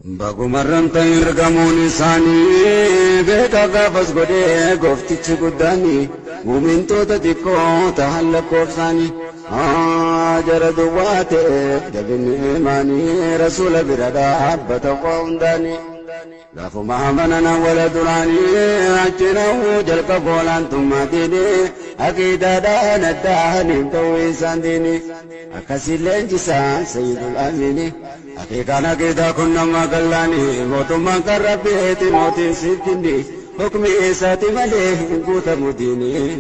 Bagumarran ta'in ergamuun isaanii beekaa gaafas godhee gooftichi guddaani muumintoota xiqqoo tahan lakkoofsaanii jara duwwaa ta'eef jabinni imaanii rasuula bira dhaabbata waa hundaanii gaafuma amanan awwala duraanii achinaa'uu jalqaba olaantummaa diinii aqiidaadhaan addaaniin ta'uu isaan diinii akkasii leenjisaan sayyidul amiinii. Haqiiqaan aqiidaa kun nama gallaanii mootummaan kan rabbiiti mootiin siif kenni hukmi isaati malee hin guutamu diinii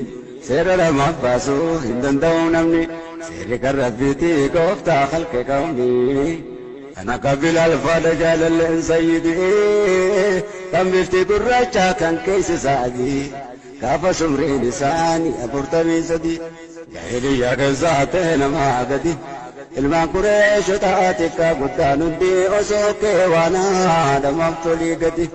seera lamaaf baasuu hin danda'u namni seerri kan rabbiiti gooftaa halqe qawmii. Kan akka Bilaal faadha jaalalleen sayyidii kan bifti gurraacha kan keessa isaanii gaafa sumriin isaanii 43 jaahiliyyaa keessaa ta'e namaa gadi. Ilmaan Qureeshotaa xiqqaa guddaan hundi osoo kee waan haadhamaaf tolii gadi.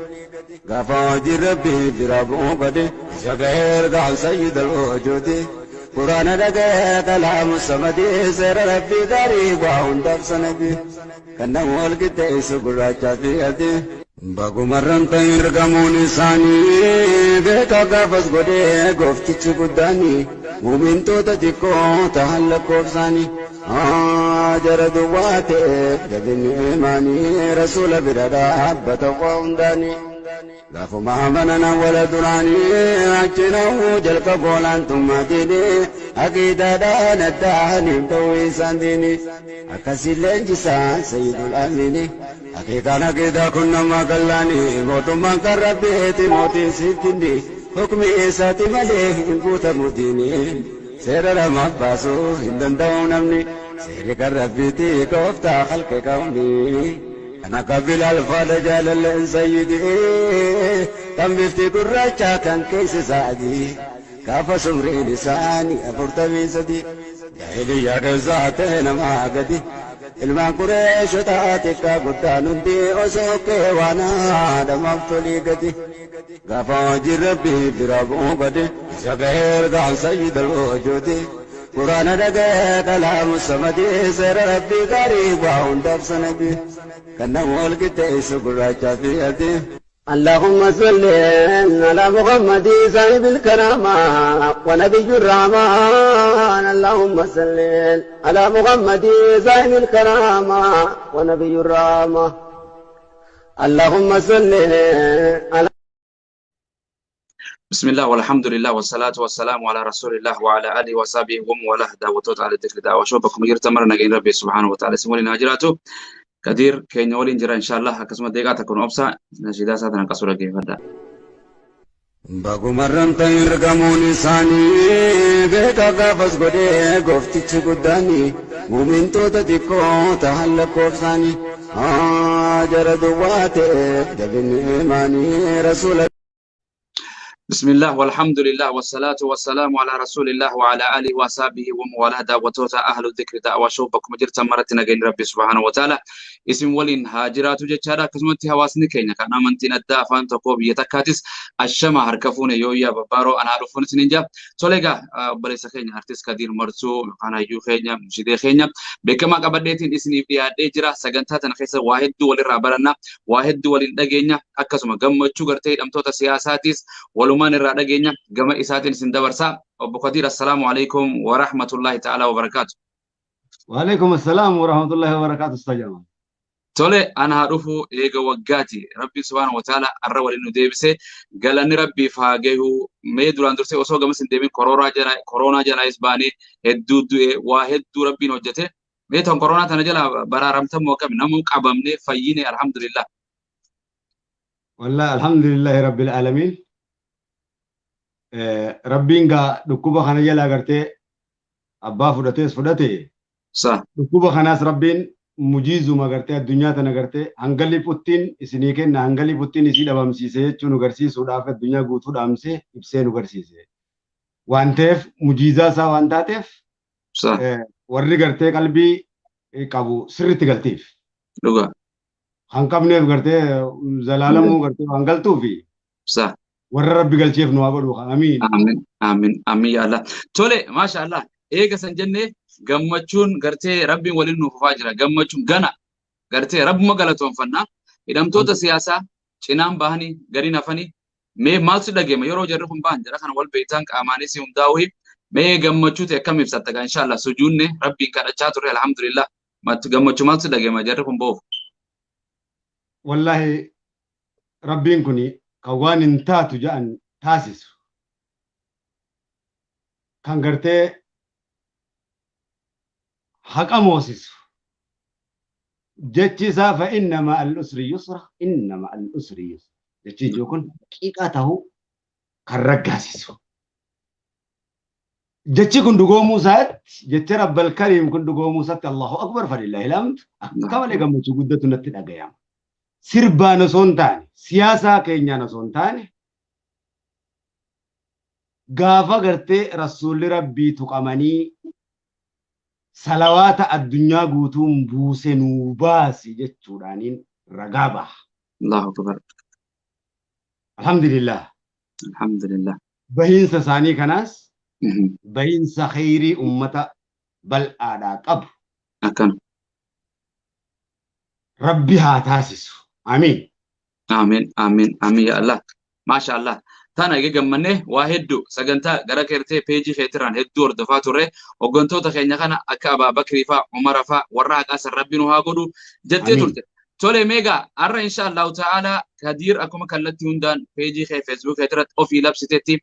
Gaafa hojii rabbii bira bu'uu bade isa gahee ergaan sayyidal wujuudi. Quraana dhaga'ee kalaamu samadii seera rabbii gaarii waa hundaaf sanadii. Kan nama wal qixxeessu gurraachaa fi adii. Bagumarran ta'in ergamuun isaanii beekaa gaafas godhee gooftichi guddaanii muumintoota xiqqoo tahan lakkoofsaanii jara duwwaa ta'eef jabinni imaanii rasuula bira dhaabbata waa hundaanii gaafuma amanan awwala duraanii achinaa'uu jalqaba olaantummaa diinii aqiidaadhaan addaaniin ta'uu isaan diinii akkasii leenjisaan sayyidul amiinii. Haqiiqaan aqiidaa kun nama gallaanii mootummaan kan rabbiiti mootiin siif kenni hukmi isaati malee hin guutamu diinii seera lamaaf baasuu hin danda'u namni seerri kan rabbiiti gooftaa halqe qawmii. Kan akka Bilaal faadha jaalalleen sayyidii kan bifti gurraacha kan keessa isaanii gaafa sumriin isaanii 43 jaahiliyyaa keessaa ta'e namaa gadi. Ilmaan Qureeshotaa xiqqaa guddaan hundi osoo kee waan haadhamaaf tolii gadi. Gaafa hojii rabbii bira bu'uu bade isa gahee ergaan sayyidal wujuudi. Quraana dhaga'ee kalaamu samadii seera rabbii gaarii waa hundaaf sanadii. Kan nama wal qixxeessu gurraachaa fi adii. اللهم صل على محمد صاحب الكرامة ونبي الرحمن. اللهم صل على محمد صاحب الكرامة ونبي الرحمة. اللهم صل على بسم الله والحمد لله والصلاة والسلام على رسول الله وعلى آله وصحبه ومن والاه. Daawwattoota Ahla Dhikri Da'waa Show, bakkuma jirtan mara nageenya Rabbi subhaanahu wa ta'ala isin waliin haa jiraatu. Kadiir keenya waliin jira inshallah. Akkasuma deeqaa takka nu obsa, nashiidaa isaa tana qasuu dhaggeeffadha. Bagumarran ta'in ergamuun isaanii beekaa gaafas godhee gooftichi guddaanii muumintoota xiqqoo tahan lakkoofsaanii jara duwwaa ta'eef jabinni imaanii rasuula. بسم الله والحمد لله والصلاة والسلام على رسول الله وعلى آله وصحبه ومن والاه. Daawwattoota Ahlu Dhikri Da'waa Show, bakkuma jirtan maratti nageenya Rabbi subhaanahu wa ta'ala isin waliin haa jiraatu jechaadha. Akkasumatti hawaasni keenya kan amantiin addaa, afaan tokko, biyya takkaatis, ashama harka fuune, yooyyaa babbaaroo, anaa dhufuun isiniin jaa. Tole egaa, obboleessa keenya artist Kadiir Marsuu yookaan hayyuu keenya, mushidee keenya beekamaa qabadheetiin isiniif dhiyaadhee jira. Sagantaa tana keessa waa hedduu walirraa baranna, waa hedduu waliin dhageenya, akkasuma gammachuu gartee hidhamtoota siyaasaatis walumaan irraa dhageenya. Gama isaatiin isin dabarsaa. Obbo Kadiir, assalaamu alaikum wa rahmatullahi ta'ala wa barakaatu. وعليكم السلام ورحمة الله وبركاته أستاذ جمال. Tole, ana haa dhufu. Eega waggaati Rabbi subhaanahu wa ta'ala arra waliin nu deebise, galanni Rabbiif haa gahu. Mee duraan dursee osoo gamas hin deemin, koroonaa jalaayis baanee, hedduu du'e, waa hedduu Rabbiin hojjete. Mee tan koronaa tana jala baraaramtammoo akkami? Namuu qabamne, fayyine, alhamdulillah. والله الحمد لله رب العالمين. Rabbiin gaa dhukkuba kana jala gartee abbaa fudhatees fudhate. Dhukkuba kanaas Rabbiin mujiizuma gartee addunyaa tana gartee hanga liputtiin isinii kenna, hanga liputtiin isii dhabamsiise jechuu nu garsiisuudhaaf addunyaa guutuu dhaamsee ibsee nu garsiise. Waan ta'eef, mujiizaa isaa waan taateef, warri gartee qalbii qabu sirriitti galtiif. Kan qabneef gartee zalaalamuu gartee waan galtuufi warra Rabbi galcheef nu haa godhu. Amiin. Amiin, amiin, amiin, yaa Allah. Tole, maasha Allah. Eega san jennee, gammachuun gartee Rabbiin waliin nuuf fufaa jira. Gammachuun gana gartee Rabbuma galatoonfannaa. Hidhamtoota siyaasaa cinaan bahanii gariin hafanii mee maaltu dhageema yeroo jarri kun bahan jara kana wal beektan qaamaanis hundaa'u mee gammachuu ta'e akkam ibsatta gaa inshallah sujuunne rabbiin kadhachaa turre alhamdulillah gammachuu maaltu dhageema jarri kun boofu. Wallahi rabbiin kuni kan waan hin taatu ja'an taasisu kan gartee haqa moosisu jechi isaa fa inna ma'al usri yusra inna ma'al usri yusra jechi ijoo kun haqiiqaa ta'uu kan raggaasisu. Jechi kun dhugoomuu isaatti jecha Rabbal Kariim kun dhugoomuu isaatti Allahu Akbar falillaahi alhamdu akka malee gammachuu guddatu natti dhagayama. Sirbaan osoo hin taane siyaasaa keenyaan osoo hin taane gaafa gartee rasuulli rabbii tuqamanii salawaata addunyaa guutuun buuse nuu baasi jechuudhaaniin ragaa baha. Allahu Akbar. Alhamdulillah. Alhamdulillah. Bahiinsa isaanii kanaas bahiinsa khayrii ummata bal'aadhaa qabu. Akkana. Rabbi haa taasisu. Amiin. Amiin. Amiin. Amiin yaa Allah. Maasha Allah. Tana egaa gammannee waa hedduu sagantaa gara keertee peejii keetiraan hedduu hordofaa turre hooggantoota keenya kana akka Abaa Bakrii faa Umara faa warra haqaa san rabbi nu haa godhu jettee turte. Tole meegaa har'a insha Allahu ta'ala Kadiir akkuma kallattii hundaan peejii kee Facebook keetirratti ofii labsitetti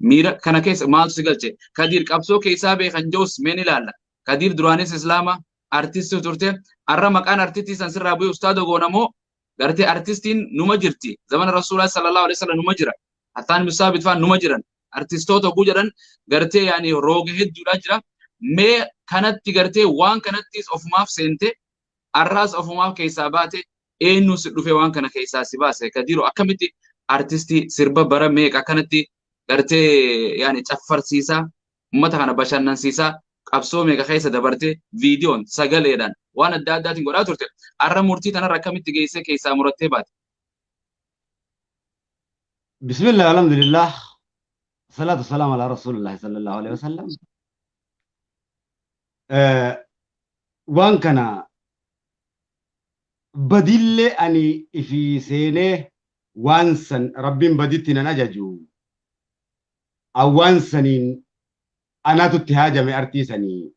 miira kana keessa maaltu si galche Kadiir qabsoo keessaa beekan jedhus mee ni ilaalla. Kadiir duraanis Islaama artistii turte har'a maqaan artistii san sirraa bu'e ustaada goonamoo gartee artistiin numa jirti zamana Rasuulaa sallallahu alaihi wasallam numa jira. Hattaan Musaabit faan numa jiran artistoota oguu jedhan gartee yaani rooga hedduudha jira. Mee kanatti gartee waan kanattis ofumaaf seente arraas ofumaaf keessaa baate eenyu si dhufe waan kana keessaa si baase Kadiiroo akkamitti artistii sirba bara meeqa akkanatti gartee yaani caffarsiisaa uummata kana bashannansiisaa qabsoo meeqa keessa dabarte viidiyoon sagaleedhaan waan adda addaatiin godhaa turte arra murtii tanarra akkamitti geessee keessaa murattee baate. Bismillah, alhamdulillah, salatu salam ala rasulillah sallallahu alaihi wasallam. Waan kana badillee ani ifi seenee waan san rabbiin baditti nan ajaju waan saniin anatu itti haajame artii sanii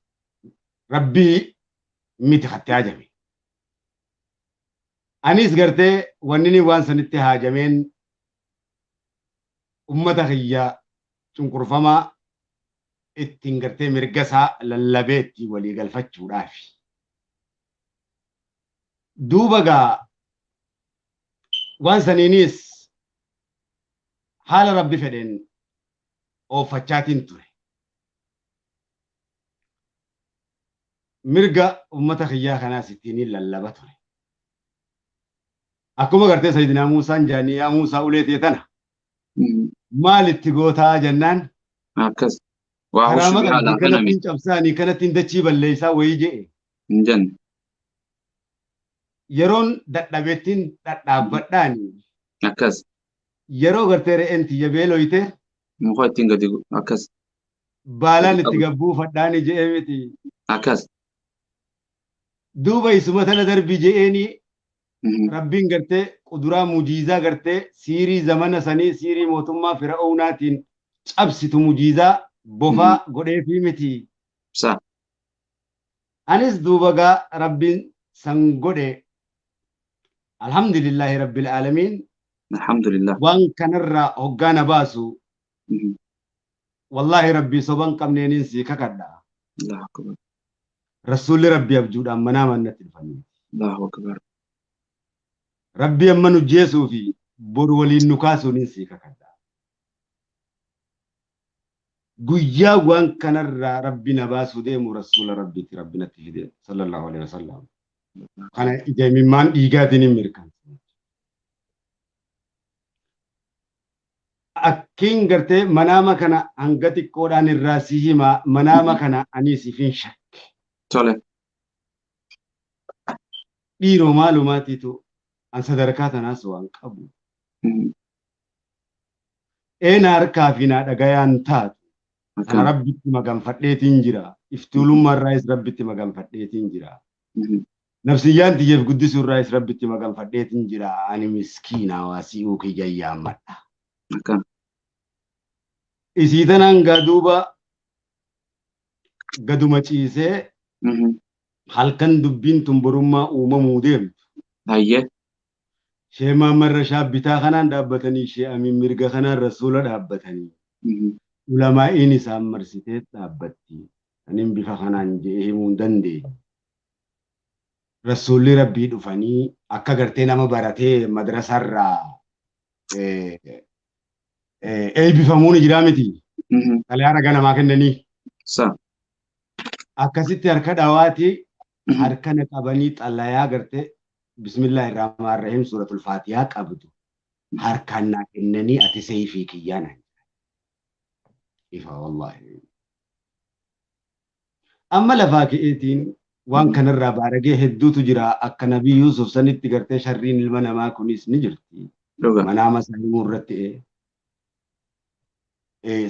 rabbii miti katti haajame. Anis gartee wanni waan sanitti haajameen ummata kiyya cunqurfamaa ittiin gartee mirga isaa lallabee ittiin walii galfachuudhaafi. Duuba gaa waan saniinis haala rabbi fedheen oofachaatiin ture. Mirga ummata kiyyaa kanaas ittiin lallaba ture. Akkuma gartee Sayyidinaa Muusaan jaanii yaa Muusaa ulee ta'e tana maal itti gootaa jennaan akkas waa karaama qabdi kanattiin cabsaanii kanattiin dachii balleessaa wayii je'e. Hin jenne. Yeroon dadhabettiin dhadhaabbadhaani. Akkas. Yeroo gartee re'een tiyya beeloyte. Muka ittiin gadi akkas. Baalaan itti gabbuufadhaani je'ee miti. Akkas. Duuba isuma tana darbi je'eeni rabbiin gartee kuduraa mujiizaa gartee siirii zamana sanii siirii mootummaa Fir'aawnaatiin cabsitu mujiizaa bofaa godheefii miti. Anis duuba gaa rabbiin san godhe alhamdulillahi rabbil aalamiin. Alhamdulillah. Waan kanarraa hoggaana baasu wallahi rabbii soban qabneeniin sii kakadha. Allahu akbar. Rasuulli rabbii abjuudhaan manaa mannatti dhufanii. Allahu akbar. Rabbii amma nu jeesuu fi boru waliin nu kaasuuniin sii kakadha. Guyyaa waan kanarraa rabbi na baasuu deemu rasuula rabbiitti rabbi natti fide sallallahu alaihi wasallam. Kana ija imimmaan dhiigaatiin hin mirkansu. Akkiin gartee manaama kana hanga xiqqoodhaan irraa si hima manaama kana ani siif hin shakke. Tole. Dhiiroo maalumaatiitu an sadarkaa tanaas waan qabu. Eena harkaa fi naa dhagayaan taatu. Kana rabbitti maganfadheetiin jira. Iftuulummaa irraayis rabbitti maganfadheetiin jira. Nafsiyyaan tiyyeef guddisuu irraayis Rabbitti maganfadheetin jira. Ani miskiina waa si'uu kiyya yaammadha. Isii tanaan gaa duuba gaduma ciisee halkan dubbiin tun borummaa uumamuu deemtu. Shee Mahammad Rashaad bitaa kanaan dhaabbatanii, Shee Amiin mirga kanaan Rasuula dhaabbatanii. Ulamaa'iin isaan marsitee dhaabbatti. Anin bifa kanaan je'ee himuu hin dandeenye. Rasuulli Rabbii dhufanii akka gartee nama baratee madrasarraa eebbifamuu ni jiraa miti. Xalayaa ragaa namaa kennanii. Akkasitti harka dhawaati harka na qabanii xalayaa gartee Bismillaahi Rahmaan Rahiim Suuratul Faatihaa qabdu harkaan naa kennanii ati seeyfii kiyyaa naan jedhan. Ifa wallaahi. Amma lafaa ka'eetiin waan kanarraa baaragee hedduutu jira akka Nabii Yuusuf sanitti gartee sharriin ilma namaa kunis ni jirti. Manaama isaa himuu irratti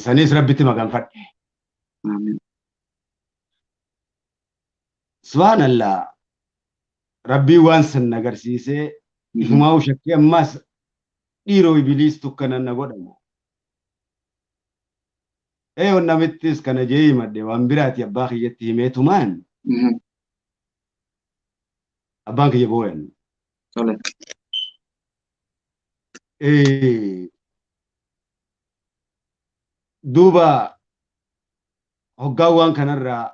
sanis Rabbitti maganfadhe. Subhaanallah Rabbiin waan san na agarsiisee ifumaa'uu shakkee ammaas dhiiroo ibiliis tukkana na godhamu. Eeyo namittis kana jee himadhe waan biraati abbaa kiyyatti himeetumaan abbaan kiyya booyan. Duuba hoggaan waan kanarraa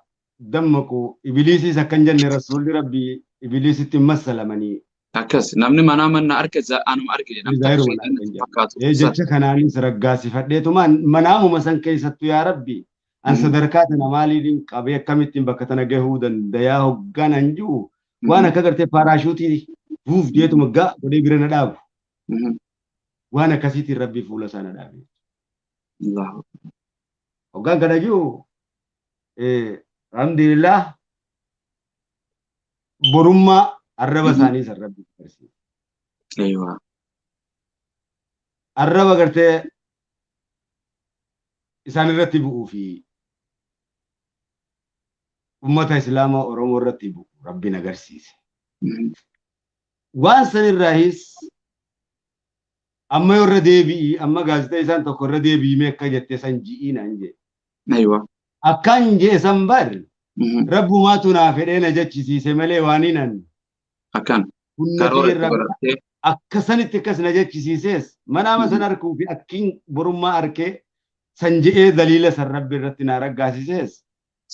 dammaqu ibiliisiis akkan jenne Rasuulli Rabbii ibiliisitti hin massalamanii. Akkas namni manaa manna arge anuma arge jedha. Namni Zaahiruma takka naan jedha. fakkaatu. Jecha kanaanis raggaasifadheetumaan manaamuma san keessattu yaa Rabbi an sadarkaa tana maaliin qabee akkamittiin bakka tana gahuu dandayaa hoggaan an jiru waan akka gartee paaraashuutii vuuf jeetuma ga godhee bira na dhaabu. Waan akkasiitiin Rabbi fuula isaa na dhaabe. Allahu. Hoggaan kana jiru alhamdulillah borummaa arraba isaanii san Rabbi agarsiise. Arraba gartee isaan irratti bu'uu fi ummata Islaamaa Oromoo irratti bu'u Rabbiin agarsiise. Waan san irraahis amma yoo irra deebi'i amma gaazexaa isaan tokko irra deebi'i mee akka jettee san ji'ii naan jedhe. Akkan je'e san bar Rabbumaatu naa fedhee na jechisiise malee waan hinan. Akkan. Humna Karoora kiyya itti irraa godhattee. Akka sanitti akkas na jechisiisees manaama san arkuu fi akkiin borummaa arkee san je'ee daliila san Rabbi irratti naa raggaasisees.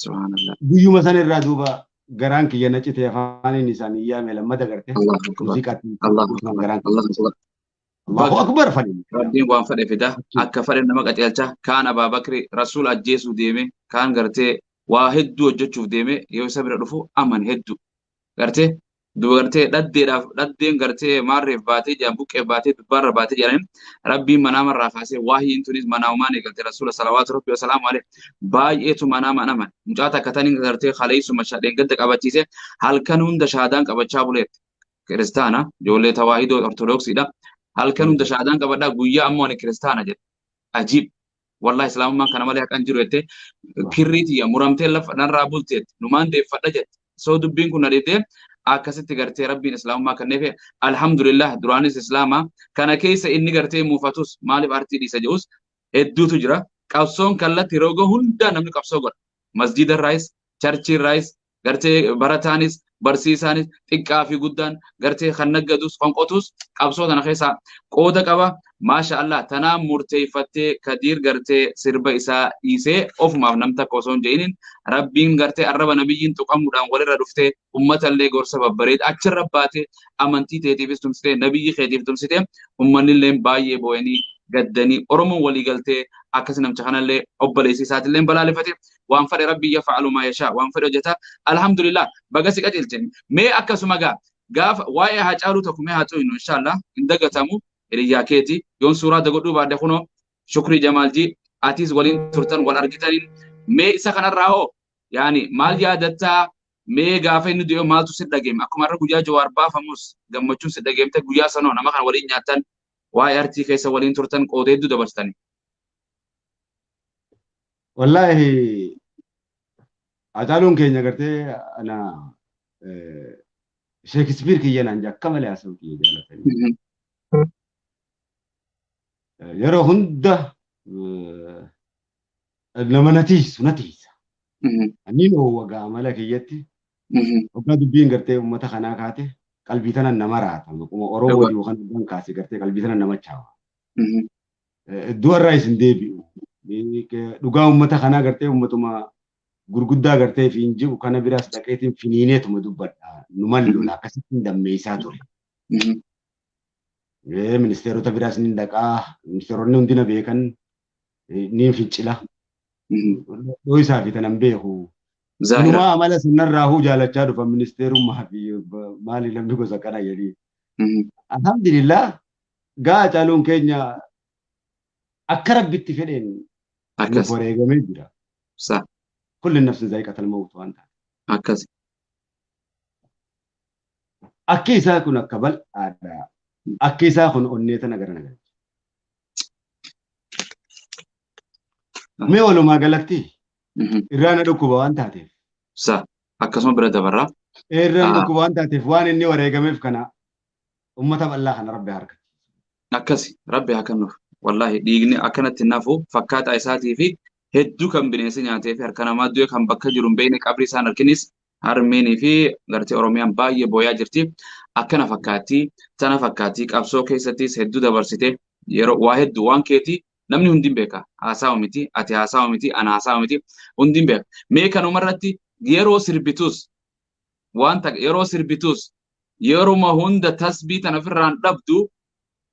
Subhaanallah. Guyyuma san irraa duuba garaan kiyya na cite afaaniin isaan iyyaame lammata garte. Allahu akbar. Muuziqaatti Allahu akbar. garaan Allahu akbar. Allahu akbar fadhi. Rabbiin waan fedhe fida. Akka fedhe nama qajeelcha. Kaan Abaa Bakri Rasuul ajjeesuu deeme. Kaan gartee waa hedduu hojjechuuf deeme yoo isa bira dhufu aman hedduu. Gartee duba gartee dhaddeedhaaf dhaddeen gartee maarreef baatee jedhan buqqeef baatee dubbaarra baatee jedhanii Rabbiin manaamarraa kaasee waahiin tunis manaamumaan eegalte Rasuula salawaatu Rabbi wasalaamu alayhi baay'eetu manaamaan aman. Mucaa takka taniin gartee kaleessuma dheengadda qabachiise halkan hunda shahaadaan qabachaa buleetti. Kiristaana ijoollee tawaahidoo ortodoksiidha. Halkan hunda shahaadaan qabadhaa guyyaa ammoo ani kiristaana jedhe. Ajiib. Wallahi islaamummaan kana malee haqan jiru jettee kirrii tiyya muramtee lafa narraa bulteetti numaan deeffadha jette. Soo dubbiin kun na dhibdee akkasitti gartee Rabbiin islaamummaa kenneef alhamdulillah duraanis islaama kana keessa inni gartee muufatus maaliif artii dhiisa jedhus hedduutu jira. Qabsoon kallatti roga hundaa namni qabsoo godha. Masjiida irraayis, charchii irraayis, gartee barataanis, barsiisaanis, xiqqaa fi guddaan gartee kan naggadus, kan qotus qabsoo tana keessaa qooda qaba. Maasha Allah tanaan murteeffattee Kadiir gartee sirba isaa dhiisee ofumaaf nam takka osoo hin jedhiniin Rabbiin gartee arraba nabiyyiin tuqamuudhaan walirra dhuftee uummatallee gorsa babbareeda achirra baatee amantii teetiifis tumsitee nabiyyi keetiif tumsitee uummanni baay'ee boo'anii gaddanii Oromoon walii galtee akkas namcha kanallee obboleessi isaatillee balaaleffate waan fedhe Rabbi yafa'alu maa yashaa waan fedhe hojjeta alhamdulillah baga si qajeelche. Mee akkasuma gaa gaafa waa'ee Haacaaluu tokko mee haa xuyinu inshallah hin dagatamu hiriyyaa keeti yoon suuraa dagodhuu baadde kunoo Shukrii Jamaaljii atis waliin turtan wal argitaniin mee isa kanarraa hoo yaani maal yaadattaa mee gaafa inni du'e maaltu si dhageeme akkuma har'a guyyaa Jawaar baafamus gammachuun si dhageemte guyyaa sanoo nama kana waliin nyaattan waa'ee artii keessa waliin turtan qooda hedduu dabarsitanii. Wallaahi Hacaaluun keenya gartee ana Sheekispiir kiyya naan jaa akka malee haasa'u kiyya jaalatanii. Yeroo hunda nama na tiisu na tiisa. Ani dhoowwa gaamala kiyyatti. Hoggaa dubbiin gartee uummata kanaa kaate qalbii tanan nama raata. Maquma Oromoo jiru kan hoggaan kaase gartee qalbii tanan nama chaawa. Du'arraa isin deebi'u. Dhugaa uummata kanaa gartee uummatuma gurguddaa gartee fi hin jiru kana biraas dhaqeetiin finiineetuma dubbadha. Numan lola akkasitti dammeessaa ture. Ministeerota biraas ni dhaqaa. Ministeeronni hundi na beekan ni fincila. Dhooyisaa fi tanan beeku. Inumaa amala sanarraa huu jaalachaa dhufa ministeerummaa fi maali namni gosa kana jedhii. Alhamdulillah gaa caaluun keenya akka rabbitti fedheen nuuf wareegamee jira. Kulli nafsin zaa'iqatal mawt waan taate. Akkas. Akki isaa kun akka bal'aadha. Akki isaa kun onnee tana gara nagalcha. Mee walumaa galatti irraa na dhukkuba waan taateef. Akkasuma bira dabarraa. Irraa na dhukkuba waan taateef waan inni wareegameef kana uummata bal'aa kana rabbi harka. Akkasi rabbi haa kennuuf. Wallaahi dhiigni akkanatti nafu fakkaataa isaatii fi hedduu kan bineensi nyaatee fi harka namaa du'e kan bakka jiru hin beekne qabri isaan harkinis harmeenii fi gartee Oromiyaan baay'ee booyaa jirti. Akkana fakkaattii tana fakkaattii qabsoo keessattis hedduu dabarsite yeroo waa hedduu waan keetii namni hundi beeka. Haasawa miti ati haasawa miti ana haasawa miti hundi beeka. Mee kanumarratti yeroo sirbitus wanta yeroo sirbitus yeruma hunda tasbii tana ofirraan dhabdu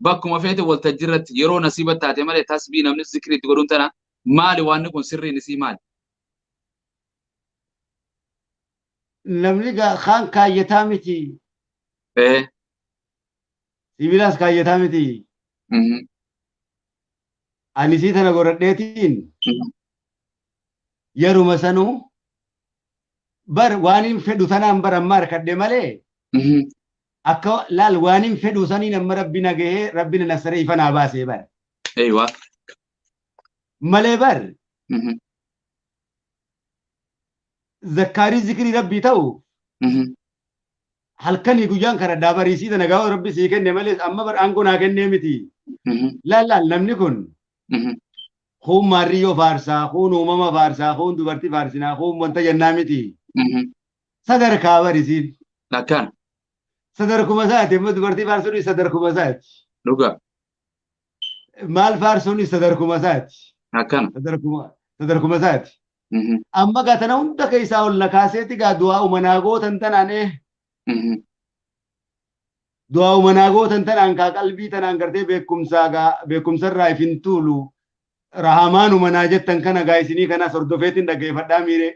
bakkuma feete waltajjiirratti yeroo nasiiba taate malee tasbii namni zikrii itti godhuun tana maali waanni kun sirriin isii maali? Namni kaan kaayyataa miti. Sibiilaas kaayyataa miti. Ani sii tana godhadheetiin yeruma sanuu bar waan hin fedhu tanaan bar amma harkadhe malee akka laal waan hin fedhu saniin amma rabbi na gahee rabbi na nasaree ifa naa baasee bar. Eeywa. Malee bar. Zakkaarii zikrii rabbii ta'u halkanii guyyaan karadhaa bariisii tana gaafa rabbi sii kenne malee amma bar aangoo naa kennee miti. Laal laal namni kun kuun maarriyyoo faarsaa, kuun uumama faarsaa, kuun dubartii faarsinaa, kuun wanta jennaa miti. Sadarkaa barisiin. Akkaan. Sadarkuma isaati amma dubartii faarsuun sadarkuma isaati. Dhugaa. Maal faarsuun sadarkuma isaati. Akkana. Sadarkuma isaati. Amma gaa tana hunda keessaa ol na kaaseeti gaa du'aa umanaa gootan tanaan du'aa umanaa gootan tanaan kaa qalbii tanaan gartee beekumsaa gaa beekumsarraa ifin tuulu rahamaan umanaa jettan kana gaa isinii kanas hordofeetiin dhaggeeffadhaa miire.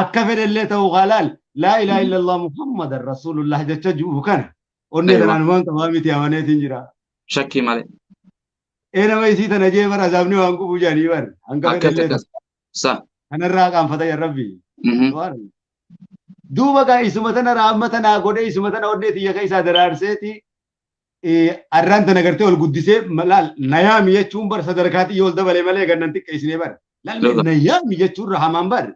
Akka fedhellee ta'uu haalaal laa ilaaha illallah Muhammadan Rasuulullah jecha jiru kana onnee tanaan waan qabaa miti amaneetiin jira. Shakkii malee. Ee nama isii tana jee bara azaabni waan qubu jedhanii bar hanga fedhellee ta'u. Kanarraa qaanfata yaa Rabbi. Duuba gaa isuma tana raamma tanaa godhee isuma tana onnee tiyya keessaa daraarseeti arraan tana gartee ol guddisee laal nayaami jechuun bar sadarkaa xiyya ol dabalee malee gannan xiqqeessinee bar. Laal nayaami jechuun rahamaan bar.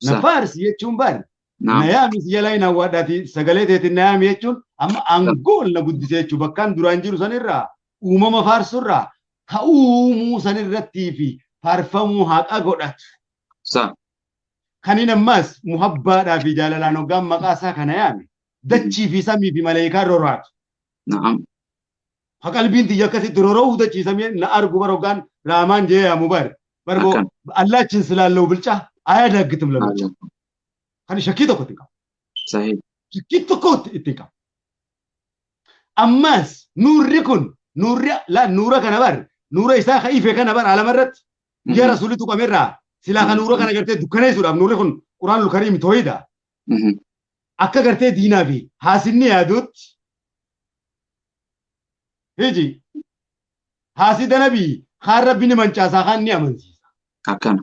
Na faarsi jechuun bar. Nayaami si jalaa hin hawwaadhaati sagalee teetiin nayaami jechuun amma aangoo ol na guddisee jechuun bakkaan duraan jiru sanirraa uumama faarsurraa ka uumuu sanirrattii fi faarfamuu haqa godhatu. Kanin ammas muhabbaadhaa fi jaalalaan hoggaan maqaa isaa kana yaame dachii fi samii fi maleekaan rorraatu. Ha qalbiin tiyya akkasitti roroo'uu dachii samii na argu bar hoggaan raamaan jee yaamu bar. Barbo allaachin silaalለው ብልጫ አያዳግትም ለብልጫ. Kan shakkii tokko itti qabu. Shakkii tokko itti qabu. Ammas nuurri kun nuurri la nuura kana bar nuura isaa ka ife kana bar alamarratti yaa rasuulli tuqameerraa silaa kan nuura kana gartee dukkaneessuudhaaf nuurri kun quraanul kariim tooyida. Akka gartee diinaa fi haasinni yaadutti hiji haasida nabii kaan rabbi ni mancaasaa kaan ni amansiisa. Akkana.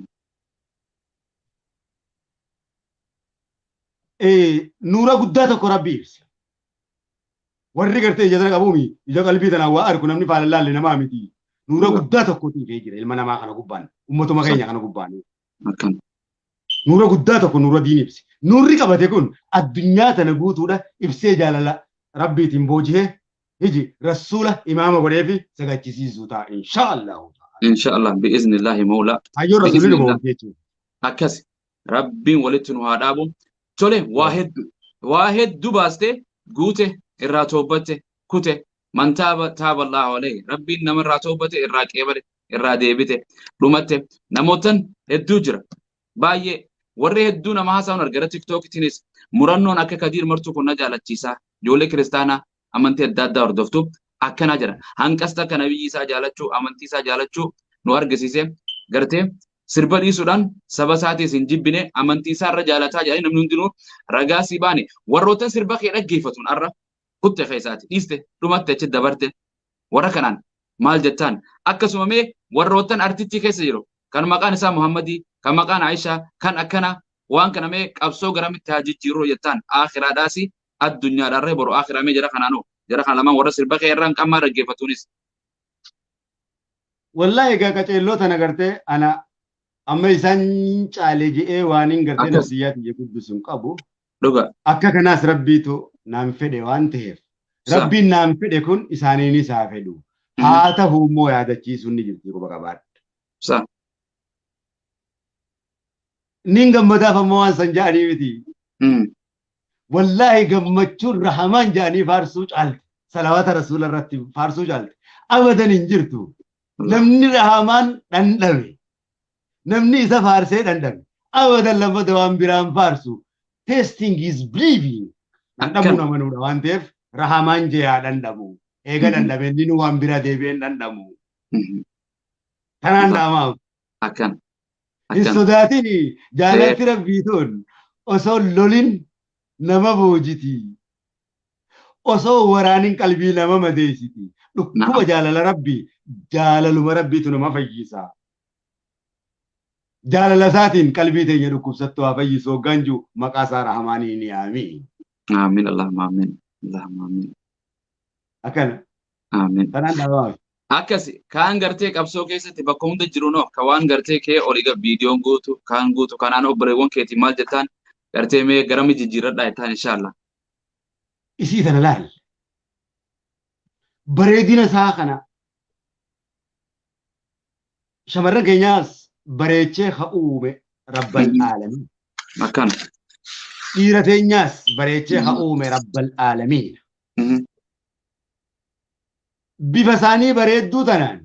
Nuura guddaa tokko rabbi ibse. Warri gartee ija tana qabuumi ija qalbii tanaan waa argu namni faana laalle namaa miti. Nuura guddaa tokkotu ifee jira ilma namaa kana gubbaan uummatuma keenya kana gubbaan. Nuura guddaa tokko nuura diin ibse. Nuurri qabate kun addunyaa tana guutuudha ibsee jaalala rabbiitiin boojihee hiji rasuula imaama godhee fi sagachisiisuu ta'a inshaallahu. Inshaallah bi'iznillaahi mawlaa. Hayyoo rasuulli nu boonte jechuudha. Akkas rabbiin walitti nu haa dhaabu. Tole waa hedduu baastee guute irraa toobbatte kute man taaba taaba Allahu alayhi rabbiin nama irraa toobbate irraa qeebale irraa deebite dhumatte namootan hedduu jira baay'ee warri hedduu nama haasa'uun argara tiktookiitiinis murannoon akka Kadiir Martuu kun na jaalachiisa ijoollee kiristaanaa amantii adda addaa hordoftu akkanaa jira hanqasta akka nabiyyi isaa jaalachuu amantii isaa jaalachuu nu argisiise gartee sirba dhiisuudhaan saba isaatiis hin jibbine amantii isaa irra jaalataa jedhanii namni hundinuu ragaa sii baane warroota sirba kee dhaggeeffatuun arra kutte keessaati dhiiste dhumatte achi dabarte warra kanaan maal jettaan akkasuma mee warroottan artichi keessa jiru kan maqaan isaa Muhammadii kan maqaan Aishaa kan akkana waan kana mee qabsoo garamitti haa jijjiiruu jettaan aakhiraadhaas addunyaadhaarree boru aakhiraa mee jara kanaanoo jara kana lamaan warra sirba kee irraan qammaa dhaggeeffatuunis. Wallaahi egaa qaceelloo tana gartee ana amma isaan caalee je'ee waan hin gartee nafsiyyaa tiyya guddisu hin qabu. Dhuga. Akka kanaas rabbiitu naan fedhe waan ta'eef. Rabbiin naan fedhe kun isaaniinis haa fedhu. Haa ta'u immoo yaadachiisuun ni jirti quba qabaadha. Nin gammadaaf ammoo waan san ja'anii miti. Wallaahi gammachuun rahamaan ja'anii faarsuu caalte. Salawaata rasuula irratti faarsuu caalte. Abadan hin jirtu. Namni rahamaan dhandhame. Namni isa faarsee dhandhame. Abadan lammata waan biraan faarsu. Testing is believing. Dhandhamuun amanuudha waan ta'eef rahamaan je'aa dhandhamu. Eega dhandhame inni nu waan bira deebi'een dhandhamu. Tanaan dhaamaaf. Akkan. Hin sodaatin jaalatti rabbiituun osoo lolin nama boojiti. Osoo waraanin qalbii nama madeessiti. Dhukkuba jaalala rabbii jaalaluma rabbiitu nama fayyisa. Jaalala isaatiin qalbii teenya dhukkubsattu haa fayyisu hoggaan jiru maqaa isaa rahamaanii ni aamiin. Aamiin Allahumma aamiin. Allahumma aamiin. Akkana. Aamiin. Tanaan dhaabamaaf. Akkasi kaan gartee qabsoo keessatti bakka hunda jiru noo ka waan gartee kee olii viidiyoon guutu kaan guutu kanaan obboleewwan keetii maal jettaan gartee mee garami jijjiirradhaa jettaan inshaallah. Isii tana laal. Bareedina isaa kana shamarran keenyaas bareechee haa uume rabbal aalamiin. Akkana. Dhiira teenyaas bareechee haa uume rabbal aalamiin. Bifa isaanii bareedduu tanaan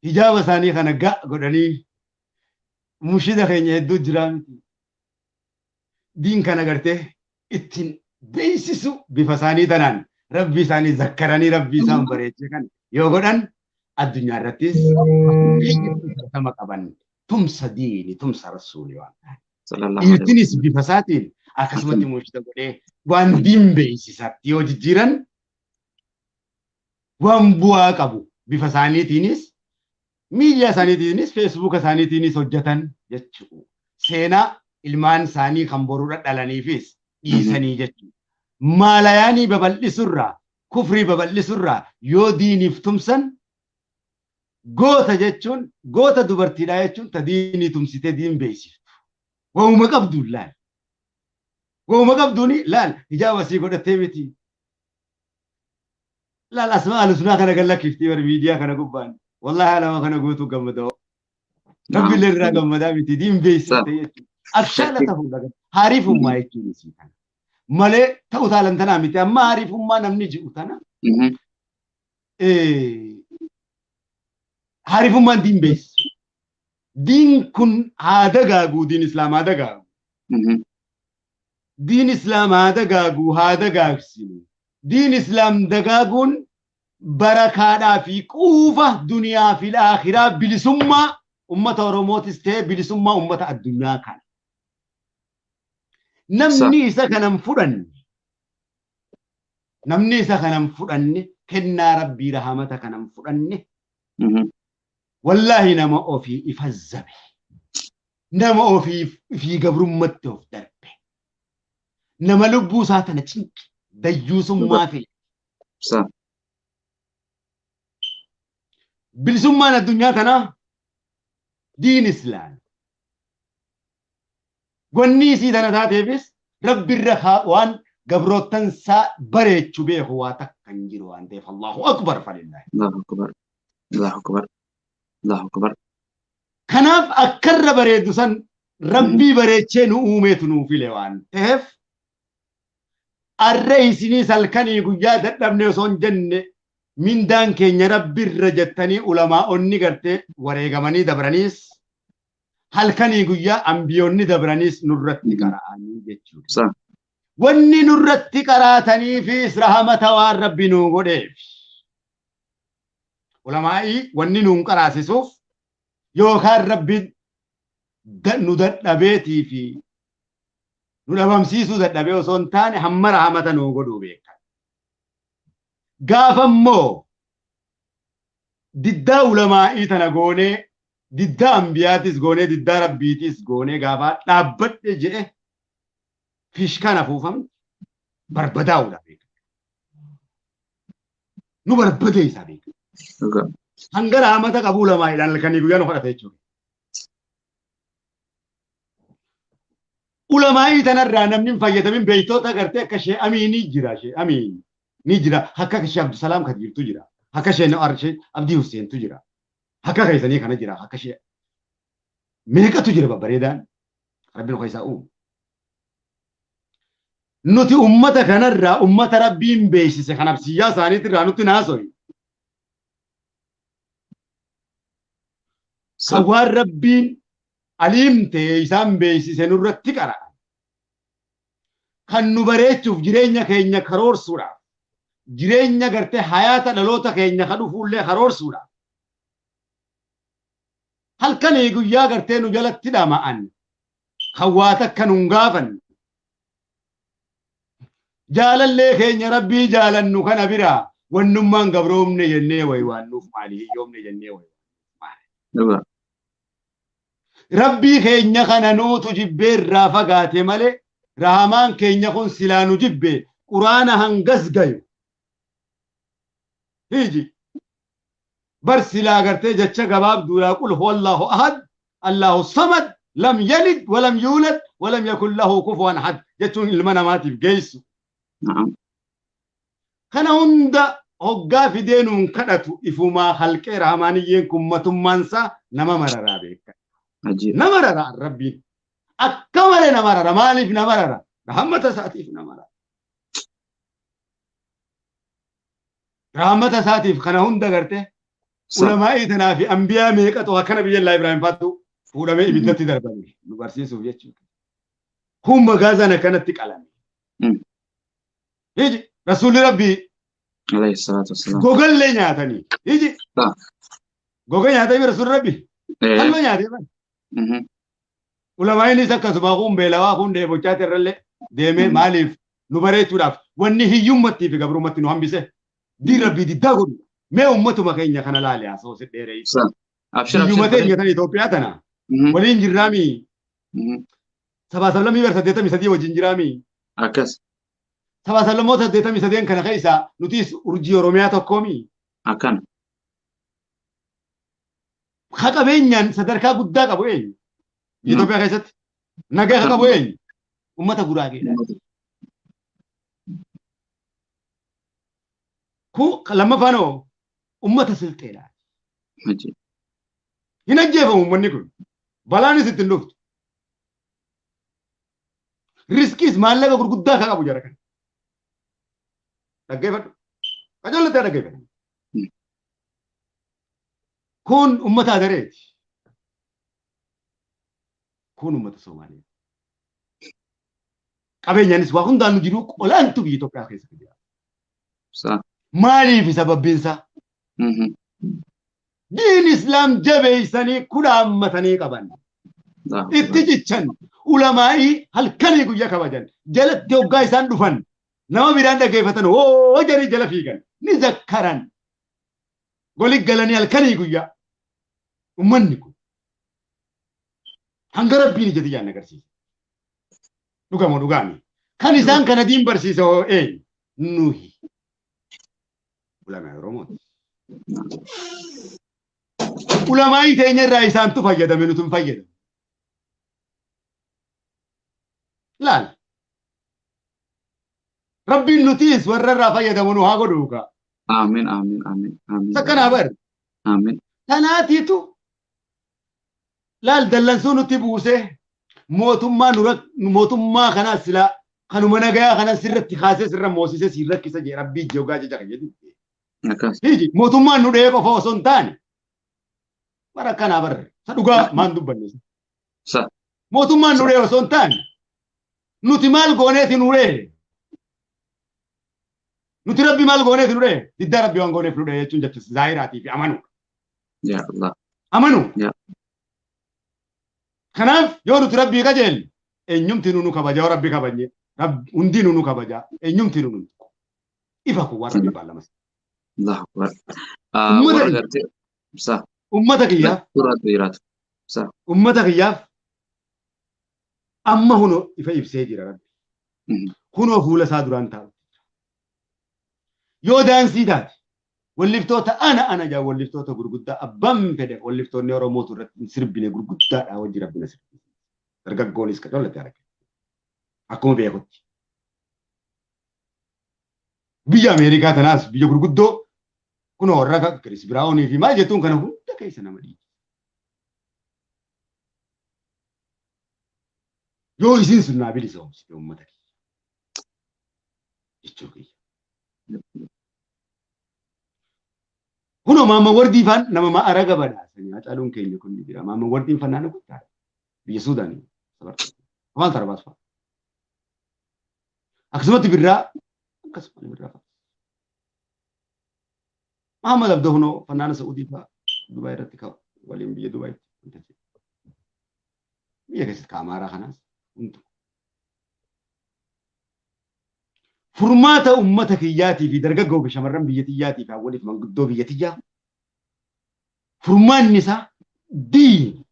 hijaaba isaanii kana ga'a godhanii mushida keenya hedduu jiraa miti. Diin kana gartee ittiin beeksisu bifa isaanii tanaan rabbi isaanii zakkaranii rabbi isaan bareechee kan yoo godhan addunyaa irrattis fudhatama qaban tumsa diini tumsa rasuuli waan ta'eef. Dhiirtinis bifa isaatiin akkasumatti mushida godhee waan diin beeksisaatti yoo jijjiiran waan bu'aa qabu bifa isaaniitiinis miidiyaa isaaniitiinis feesbuuka isaaniitiinis hojjetan jechuudha. Seenaa ilmaan isaanii kan boruudha dhalaniifis dhiisanii jechuudha. Maalayaanii babal'isurraa kufrii babal'isurraa yoo diiniif tumsan goota jechuun goota dubartiidhaa jechuun ta diinii tumsitee diin beeksiftu. Waanuma qabduun laal. Waanuma qabduuni laal hijaaba sii godhattee miti. Laal asmaa alusunaa kana gallakkiftii bari miidiyaa kana gubbaan. Wallaahi alama kana guutuu gammadaa. Rabbiillee irraa gammadaa miti diin beeksifte jechuudha. Abshaala ta'uudha. Haariifummaa jechuun isii kana. Malee ta'u taalan tanaa miti amma haariifummaa namni ji'u tana. Haariifummaan diin beeksisu. Diin kun haa dagaagu diin islaam haa dagaagu. Diin islaam haa dagaagu haa dagaagsinu. Diin islaam dagaaguun barakaadhaa fi quufa duniyaa fi akhiraa bilisummaa ummata Oromootis ta'e bilisummaa ummata addunyaa kana. Namni isa kanan fudhanne namni isa kanan fudhanne kennaa rabbii rahamata kanan fudhanne wallaahi nama ofii ifazzabe nama ofii fi gabrummatti of darbe nama lubbuu isaa tana cinqi dayyuusummaa fi bilisummaan addunyaa tanaa diin islaam. Wanni isii tana taateefis Rabbirra waan gabroottan isaa bareechu beeku waa takka hin jiru waan ta'eef Allahu Akbar falillaahi. Allahu Akbar. Allahu Akbar. Allahu Akbar. Kanaaf akkarra bareedu san Rabbii bareechee nu uumeetu nuu file waan ta'eef arra isiniis halkanii guyyaa dadhabne osoo hin jenne mindaan keenya Rabbirra jettanii ulamaa'onni gartee wareegamanii dabraniis halkanii guyyaa ambiyoonni dabraniis nurratti qara'anii jechuudha. Wanni nurratti qaraataniifis rahamata waan Rabbi nuu godheef. Ulamaa'ii wanni nuun qaraasisuuf yookaan Rabbi nu dadhabeetii fi nu dhabamsiisuu dadhabee osoo hin taane hamma rahamata nuu godhuu beekan. Gaafa immoo diddaa ulamaa'ii tana goonee diddaa ambiyaatis goonee diddaa rabbiitis goonee gaafa dhaabbadhe jedhe fishkaan afuufamti barbadaa'uudha beekan. Nu barbadeessaa beekan. Hanga rahamata qabu ulamaa'iidhaan halkanii guyyaa nu kadhata jechuudha. Ulamaa'ii tanarraa namni hin fayyadamin beektoota agartee akka ishee Amiinii jira ishee Amiin ni jira akka ishee Abdusalaam Kadiirtu jira akka ishee Abdii Husseentu jira akka keessanii kana jira akka ishee meeqatu jira babbareedaan Rabbiin ofa isaa uumu. Nuti ummata kanarraa ummata Rabbiin beeksise kan absiyyaa isaaniitirraa nutti naasoyi. Kan waan Rabbiin aliim ta'e isaan beeksise nurratti qara'a. Kan nu bareechuuf jireenya keenya karoorsuudhaaf jireenya gartee hayaata dhaloota keenya kan dhufuullee karoorsuudhaaf halkanii guyyaa gartee nu jalatti dhama'an kan waa takka nun gaafanne jaalallee keenya Rabbii jaalannu kana biraa wannummaan gabroomne jennee waywaannuuf maali hiyyoomne jennee waywaannuuf maali. Rabbii keenya kana nuutu jibbeerraa fagaate malee rahamaan keenya kun silaa nu jibbe quraana hangas gayu. Hiji bar silaa gartee jecha gabaabduudhaa qul huwallahu ahad Allahu samad lam yalid walam yuulad walam yakun lahu kufuwan ahad jechuun ilma namaatiif geessu. Kana hunda hoggaa fidee nuun kadhatu ifumaa halqee rahamaaniyyeen kun matummaansaa nama mararaa beeka. Nama rara Rabbiin akka malee nama rara maaliif nama rara rahmata isaatiif nama rara. Rahmata isaatiif kana hunda gartee ulamaa'ii tanaa fi ambiyaa meeqatu akkana biyya Allaa Ibraahim faatu fuudhamee ibiddatti darbame nu barsiisuuf jechuudha. Kun magaazaan akkanatti qalame. Hiji Rasuulli Rabbii gogallee nyaatanii. Hiji goga nyaatanii Rasuulli Rabbii halluu nyaatee bana. Ulamaa'iinis akkasuma kun beelawaa kun dheebochaati irrallee deemee maaliif nu bareechuudhaaf wanni hiyyummattii fi gabrummatti nu hambise diin Rabbii diddaa godhu mee ummatuma keenya kana laale haasa'u si dheeree. Hiyyuma teenya tana Itoophiyaa tana waliin jirraamii sabaa sablammii bar 83 wajjin jiraamii. Akkas. Sabaa sablammoota 83 kana keessaa nutis urjii Oromiyaa tokkoomii. Akkana. Ka qabeenyaan sadarkaa guddaa qabu eenyu? Itoophiyaa keessatti nagaa ka qabu eenyu? Uummata Guraageedha. Kun lammaffaan hoo uummata Silxeedha. Hin ajjeefamu uummanni kun. Balaanis ittiin dhuftu. Riskiis maallaqa gurguddaa ka qabu jara kana. Dhaggeeffadhu. Qajeellatee dhaggeeffadhu. Kun uummata Adareeti. Kun uummata Soomaaliyaa. Qabeenyaanis waa hundaan nu jiru olaantu biyya Itoophiyaa keessa jira. Maaliif sababbiinsaa? Diin Islaam jabeessanii kudhaammatanii qaban. Itti jichan ulamaa'ii halkanii guyyaa kabajan jalatti hoggaa isaan dhufan nama biraan dhaggeeffatan hoo jarii jala fiigan ni zakkaran. Goli galanii halkanii guyyaa ummanni kun hanga Rabbiin ija tiyyaan agarsiisa. Dhugamoo dhugaami. Kan isaan kana diin barsiisa hoo eenyu? Nuhi. Ulamaa Oromooti. Ulamaa'ii teenya irraa isaantu fayyadame nuti hin fayyadamu. Laal. Rabbiin nutiis warra irraa fayyadamu nu haa godhuuka. Amiin amiin amiin amiin. Sakkanaa bar. Amiin. Tanaatiitu laal dallansuu nutti buusee mootummaa mootummaa kanaas silaa kanuma nagayaa kanas sirratti kaasee sirra moosisee si rakkisa jee rabbii jogaa jecha kan jedhu. Hiji mootummaan nu dhahee qofa osoo hin taane bara akkanaa barre sa dhugaa maan dubbanne. Mootummaan nu dhahee osoo hin taane nuti maal gooneeti nu dhahee. Nuti rabbi maal gooneeti nu dhahee diddaa rabbi waan gooneef nu dhahee jechuun jecha zaahiraatii fi amanuu. Yaa Allah. Amanuu. Kanaaf yoo nuti rabbii qajeelle eenyumti nu kabajaa rabbi kabajne hundi nu kabajaa eenyumti nu ifa kun waan rabbi baalamas. Allahu akbar. Ummata kiyyaaf. Ummata kiyyaaf amma hunoo ifa ibsee jira rabbi. Hunoo fuula isaa duraan taa'u. Yoo daansii taate walliftoota ana jaa walliftoota gurguddaa abbaan fedhe walliftoonni Oromootu irratti hin sirbine gurguddaadha wajji rabbina sirbine. Dargaggoonis ka tollate arge. Akkuma beekutti. Biyya Ameerikaa tanaas biyya gurguddoo kunoo warra akka Kiris Biraawunii fi maal jettuun kana hunda keessa nama dhiibi. Yoo isin sun naa bilisa oomsite uummata kiyya. Jechuu kiyya. Kunoo maama wardii faan nama ma'araga badhaasanii Hacaaluun keenya kun ni jira. Maama wardiin fannaana guddaadha. Biyya Suudaanii. Afaan Sarbaas fa'a. Akkasumatti birraa akkasuma birraa fa'a. Muhammad Abdoo kunoo fannaana Sa'uudii fa'a Dubaay irratti ka'u waliin biyya Dubaayitti. Biyya keessatti ka Amaaraa kanaas hundi. Furmaata uummata kiyyaatii fi dargaggoo fi shamarran biyya tiyyaatii fi hawwaniif manguddoo biyya tiyyaa furmaanni isaa diini.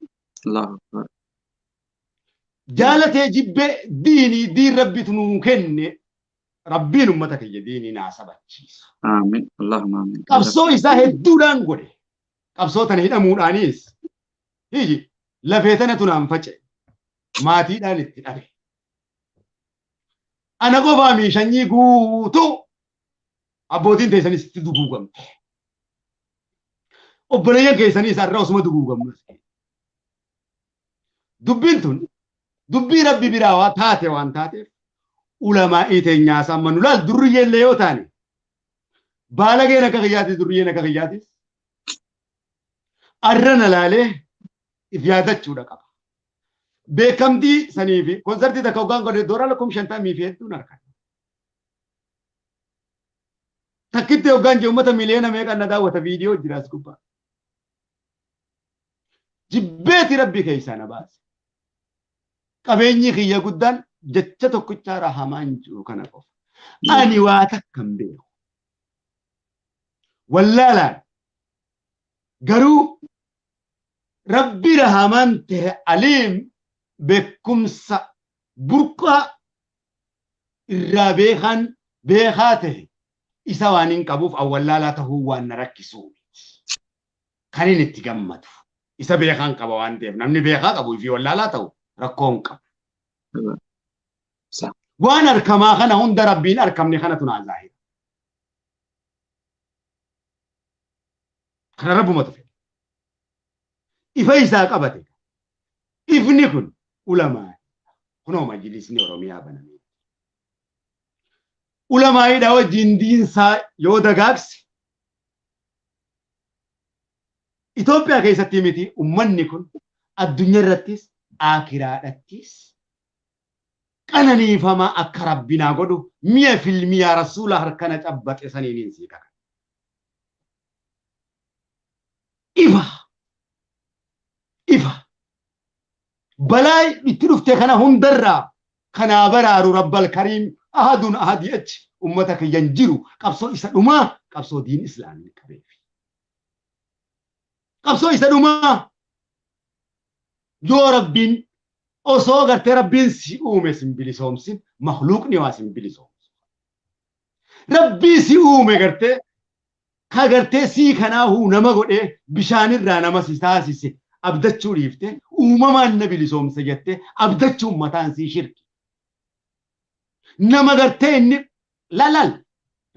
Jaalatee jibbee diinii diin rabbitu nuu kenne rabbiin uummata kiyya diinii naa sabachiisa. Amiin. Allahumma amiin. Qabsoo isaa hedduudhaan godhe. Qabsoo tana hidhamuudhaanis hiji lafee tanatu naan faca'e. Maatiidhaan itti dhabe. Ana qofaa mi sanyii guutuu abbootiin teessanis itti duguugamte. Obboleeyyan keessaniis har'a osuma duguugamnu. Dubbiin tun dubbii rabbi biraa waa taate waan taateef ulamaa'ii teenyaas amma nu laal durriyyeellee yoo taane baalageen akka kiyyaatis durriyyeen akka kiyyaatis arra na laalee if yaadachuudha qaba. Beekamtii sanii fi konsartii takka hoggaan godhe doolaara 50,000 fi hedduun harkan. Takkitti hoggaan jee uummata miliyoona meeqaan na daawwata viidiyoo jira as gubbaa. Jibbeeti rabbi keessaa na baase. Qabeenyi kiyya guddaan jecha tokkichaa rahamaan jiru kana qofa. Ani waa takka hin beeku. Wallaalaan garuu rabbi rahamaan ta'e aliim beekumsa burqaa irraa beekan beekaa ta'e isa waan hin qabuuf awwallaalaa ta'uu waan na rakkisuu miti. Kan inni itti gammadu isa beekaan qaba waan ta'eef namni beekaa qabu fi wallaalaa ta'u rakkoo hin qabu. Waan harkamaa kana hunda rabbiin harkamne kanatu naa zaahira. Kana rabbumatu fedhe. Ifa isaa qabate. Ifni kun ulamaa kunoo majlisni Oromiyaa baname. Ulamaa'iidha wajjin diinsaa yoo dagaagse Itoophiyaa keessatti miti uummanni kun addunyaa irrattis akiraadhattis qananiifamaa akka rabbinaa godhu mi'a filmi yaa rasuula harkana cabbaxe saniin sii kaka. Ifa ifa balaa itti dhufte kana hundarraa kanaa baraaru rabbal kariim ahadun ahadii achi ummata kiyyan jiru qabsoo isa dhumaa qabsoo diin islaamii qabeef. Qabsoo isa dhumaa yoo rabbiin osoo gartee rabbiin si uume sin bilisoomsin makhluuqni waa sin bilisoomsu. Rabbii si uume gartee ka gartee sii kanaahuu nama godhee bishaanirraa nama si taasise abdachuu dhiifte uumamaan na bilisoomse jettee abdachuun mataan sii shirki. Nama gartee inni lalal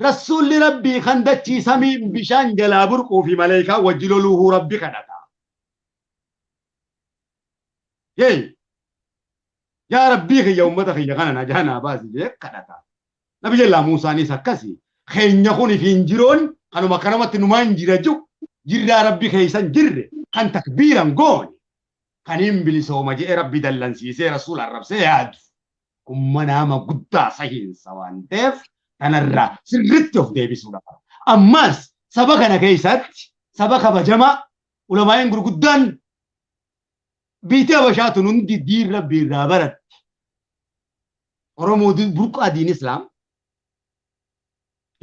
rasuulli rabbii kan dachii samii bishaan jalaa burquu fi maleekaa wajji loluuhuu rabbi kadhata. Yee yaa rabbii kiyya ummata kiyya kana na jaanaa baasi jee kadhata. Nabi jallaa Muusaanis akkasi. Keenya kun fi injiroon kanuma kanamatti numaan jira jiru jirraa rabbi keeysan jirre kan takbiiran goone kan hin bilisooma jedhee rabbi dallansiisee rasuula arrabsee yaadu. Kun manaama guddaa sahiinsa waan ta'eef kanarraa sirritti of deebisuudha. Ammas saba kana keessatti saba kabajamaa ulamaa'in gurguddaan biitii Habashaa tun hundi diin rabbii irraa baratti. Oromoo burqaa diin Islaam.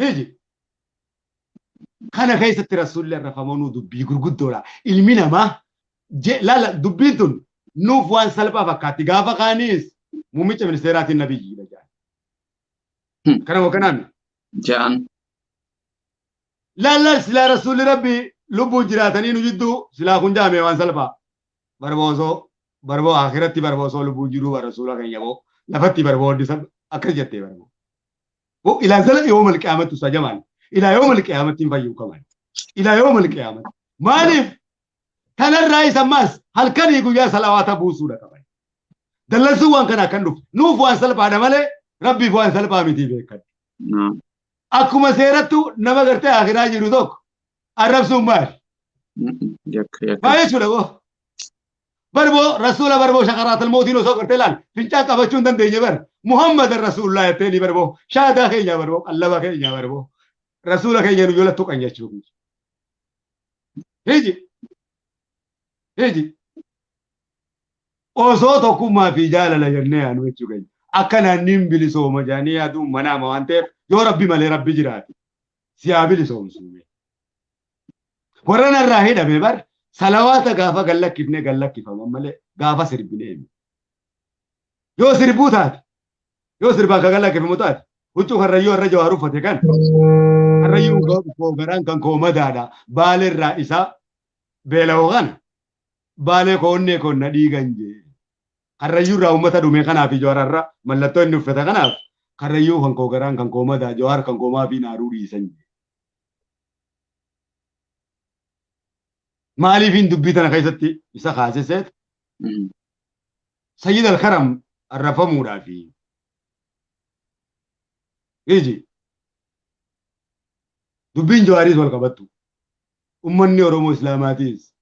Hiji. Kana keessatti rasuulli arrafamanuu dubbii gurguddoodha. Ilmi namaa laala dubbiin tun nuuf waan salphaa fakkaatti. Gaafa kaanis muummicha ministeeraatiin nabiyyiidha jedhan. Kana moo kanaami? Ja'an. Laala silaa rasuulli rabbii lubbuun jiraatanii nu jidduu silaa kun jaame waan salphaa. Barboosoo barboo akhiratti barboosoo lubbuun jiruu rasuula keenya boo lafatti barboo akkas jettee barboo. Ilaa zala yooma alqiyaamatti usaa jamaan. Ilaa yooma alqiyaamatti hin fayyuu qaban. Ilaa yooma alqiyaamatti. Maaliif kanarraa isa ammaas halkanii guyyaa salawaata buusuudha qaban. Dallansuu waan kana akkan dhufu nuuf waan salphaadha malee rabbiif waan salphaa miti beekadhu. Akkuma seerattu nama gartee akhiraa jiru tokko arrabsuun maali? Maal jechuudha boo? Barboo rasuula barboo shakaraatal mootiin osoo gartee laal fincaan qabachuu hin dandeenye bar Muhammad rasuulullah jetteeni barboo shaadaa keenya barboo qallaba keenya barboo rasuula keenya nu jola tuqan jechuudha. Hiji hiji osoo tokkummaa fi jaalala jennee yaanu jechuu keenya akka naanniin bilisooma jedhanii yaaduun manaama waan ta'eef yoo rabbi malee rabbi jiraate siyaa bilisoomsu. Warra narraa hidhame bar salawaata gaafa gallakkifnee gallakkifaman malee gaafa sirbinee. Yoo sirbuu taate yoo sirbaan ka gallakkifamu taate huccuu karrayyuu irra jawaar uffate kan karrayyuun koo garaan kan koo madaadha baaleerraa isaa beela'oo kana baalee koo onnee koo na dhiigan jee. Karrayyuu irraa uummata dhume kanaaf jawaararra mallattoo inni uffate kanaaf karrayyuu kan koo garaan kan koo madaa jawaar kan koo maafii naaruu dhiisan jee. Maaliif hin dubbii tana keessatti isa kaasiseet Sayyid al-Karam arrafamuudhaafi. Iji dubbiin jawaariis wal qabattu. Uummanni Oromoo Islaamaatiis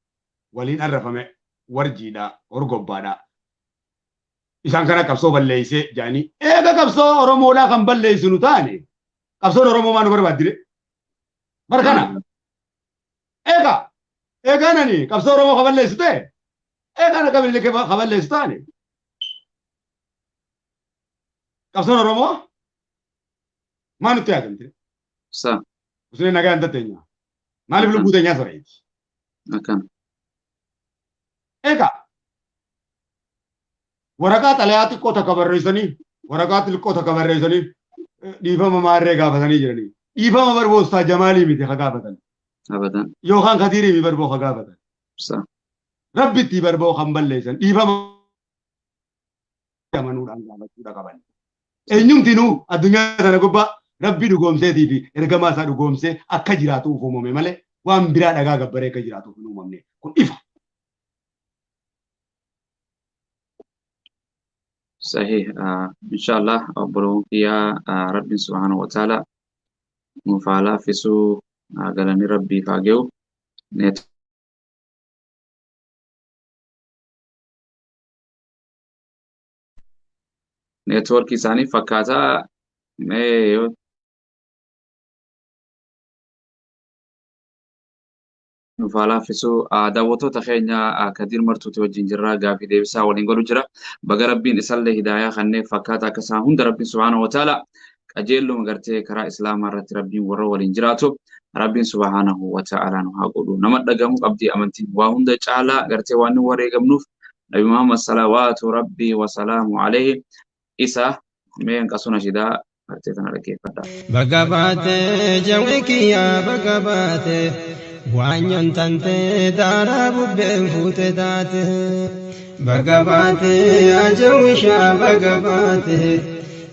waliin arrafame warjiidha horgobbaadha. Isaan kana qabsoo balleessee jedhanii eega qabsoo Oromoodhaa kan balleessinu taane qabsoon Oromoo maa nu barbaaddire? Bar kana eega eegaa nani qabsoo Oromoo ka balleessu ta'e eegaa na qabilii ka balleessu taane qabsoon Oromoo maa nutti yaadamte? Sa. Usinee nagaa hin tatteenya. Maaliif lubbuu teenyaa soreeti? Akkana. Egaa waraqaa xalayaa xiqqoo takka barreessanii waraqaa xiqqoo takka barreessanii dhiifama maarree gaafatanii jiranii. Dhiifama barboostaa Jamaalii miti ka gaafatan. Abadan. Yookaan Kadiirii mi barboo ka gaafatan. Sa. Rabbitti barboo kan balleessan dhiifama amanuudhaan gaafachuudha qaban. Eenyumtinuu addunyaa tana gubbaa rabbi dhugoomseetii fi ergamaa isaa dhugoomsee akka jiraatuuf uumame malee waan biraa dhagaa gabbaree akka jiraatuuf hin uumamne kun ifa. صحيح إن شاء الله أبلغ يا ربي سبحانه وتعالى مفعلا في سو قالني ربي فاجو نت نتورك isaanii fakkaataa mee yoo nuuf haa laaffisu daawwattoota keenya Kadir Martuuti wajjin jirra gaafii deebisaa waliin godhu jira baga rabbiin isallee hidaayaa kanneen fakkaata akka isaan hunda rabbiin subhaanahu wa ta'ala qajeelluma gartee karaa islaamaa irratti rabbiin warra waliin jiraatu rabbiin subhaanahu wa ta'ala nu haa godhu nama dhagamu qabdii amantiin waa hunda caalaa gartee waan nu wareegamnuuf nabi Muhammad salawaatu rabbii wa salaamu alayhi isa mee hanqasuna shidaa gartee kana dhaggeeffadha. Baga baate jawwi kiyyaa baga baate waanyoon tante daaraa bubbeen fuute taate. Baga baate ajawwishaa baga baate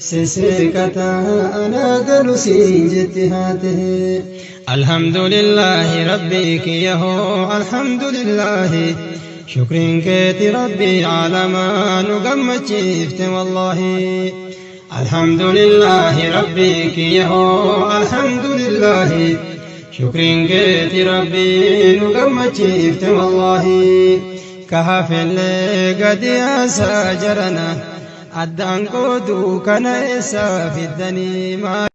Sisseeqataa anaa galu siin jetti haate. Alhamdulillahi rabbii kiyya hoo alhamdulillahi. Shukriin keeti rabbii caalamaa nu gammachiifte wallaahi. Alhamdulillahi rabbii kiyya hoo alhamdulillahi. Shukriin keeti rabbii nu gammachiifte wallaahi. Kahafellee gadi yaasaa jarana addaan qooduu kana eessaa fiddanii maal.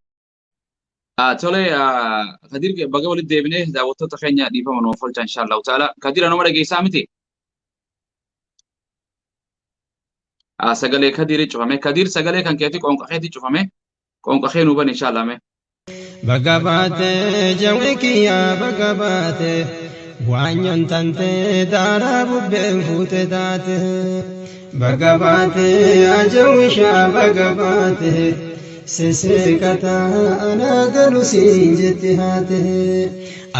Tole, Kadir, baga walitti deebinee. Daawwattoota keenya dhiifama nuuf oolcha inshallah ta'ala. Kadir, anuma dhageessaa miti? Sagalee Kadir cufame. Kadir, sagalee kan keeti qoonqa keeti cufame. Qoonqa kee nuu bani inshallah mee. Baga baate jawee kiyyaa baga baate waanyoon tantee daaraa bubbeen fuute taate. Baga baate ajawwishaa baga baate sisseeqataa anaa galu siin jetti haate.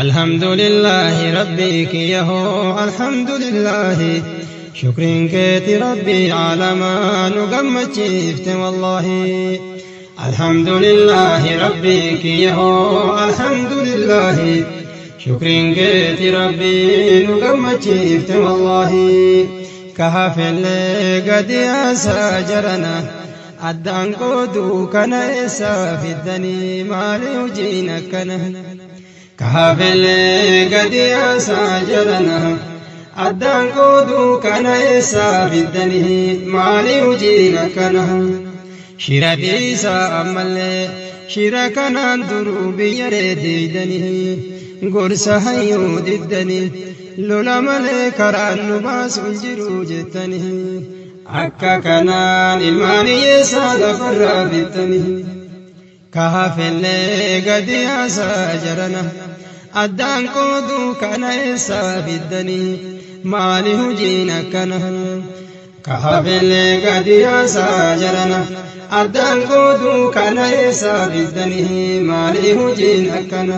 Alhamdulillahi rabbii kiyya hoo alhamdulillahi. Shukriin keeti rabbii caalamaa nu gammachiifte wallaahi. Alhamdulillahi rabbii kiyya hoo alhamdulillahi. Shukriin keeti rabbii nu gammachiifte wallaahi. Kahafellee gadi yaasaa jarana addaan qooduu kana eessaa fiddanii maali hojiin akkana. Kahafellee gadi yaasaa jarana addaan qooduu kana eessaa fiddanii maali hojiin akkana. Shira dhiisaa ammallee shira kanaan duruu biyya reediidanii gorsa hayyuu diddanii lola malee karaan nu baasu hin jiru jettanii akka kanaan ilmaan hiyyeessaa lafarraa bittanii. Kahafellee gadi yaasaa jarana addaan qooduu kana eessaa fiddanii maali hojiin akkana. Kahafellee gadi yaasaa jarana addaan qooduu kana eessaa fiddanii maali hojiin akkana.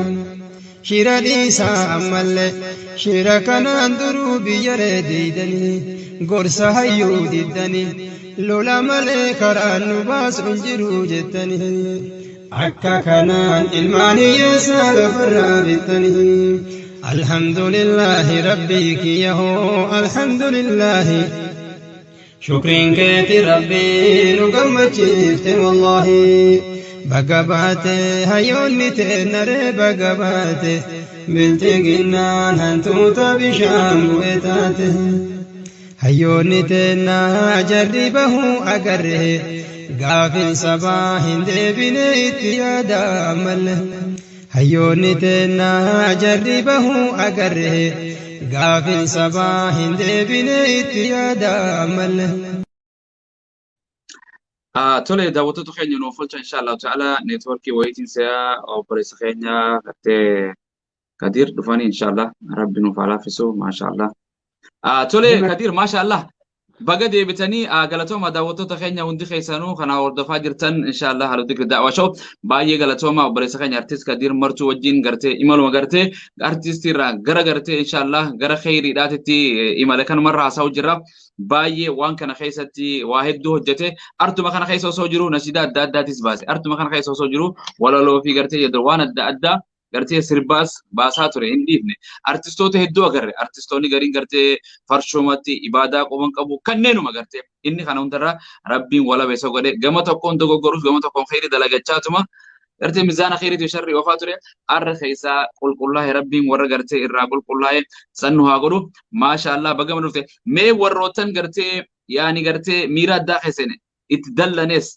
Shira dhiisaa ammallee shira kanaan duruu biyya reediidanii gorsa hayyuu diddanii lola malee karaan nu baasu hin jiru jettanii akka kanaan ilmaan hiyyeessaa lafarraa bittanii. Alhamdulillahi rabbii kiyya hoo alhamdulillahi. Shukriin keeti rabbii nu gammachiifte wallaahi. Baga baate hayyoonni teennaree baga baate bilxiginnaan hantuuta bishaan bu'e taate. Hayyoonni teennaa jarri bahuu agarre gaafin sabaa hin deebine itti yaada ammallee. Hayyoonni teennaa jarri bahuu agarre gaafin sabaa hin deebine itti yaada ammallee. Tole, daawwattoota keenya nuuf oolcha inshallah ta'ala. Neetworkii wayiitiin se'aa obboleessa keenya gartee Kadir dhufanii inshallah rabbi nuuf haa laaffisu maashaallah. Tole Kadir, maashaallah. Baga deebitanii, galatooma daawwattoota keenya hundi keessanuu kana hordofaa jirtan inshallah Halluu Dikri Daawaa Show. Baay'ee galatooma. Obboleessa keenya artist Kadir Martuu wajjin gartee imaluma gartee artistii irraa gara gartee inshallah gara kheyriidhaatitti imala kanumarraa haasa'u jirra. Baay'ee waan kana keessatti waa hedduu hojjete. Artuma kana keessa osoo jiru nashidaa adda addaatis baase. Artuma kana keessa osoo jiru walaloo fi gartee jedhu waan adda addaa gartee sirbaas baasaa ture hin dhiifne. Artistoota hedduu agarre. Artistoonni gariin gartee farshumatti ibaadaa qoban qabu kanneenuma gartee inni kana hundarraa rabbiin walaba isa godhe. Gama tokkoon dogoggorus gama tokkoon kheyri dalagachaatuma gartee mizaana kheyriitii sharrii oofaa ture. Arra keessaa qulqullaa'e, rabbiin warra gartee irraa qulqullaa'e sannu haa godhu. Maasha Allah, bagama dhufte. Mee warroottan gartee yaani gartee miira addaa keessene itti dallanes,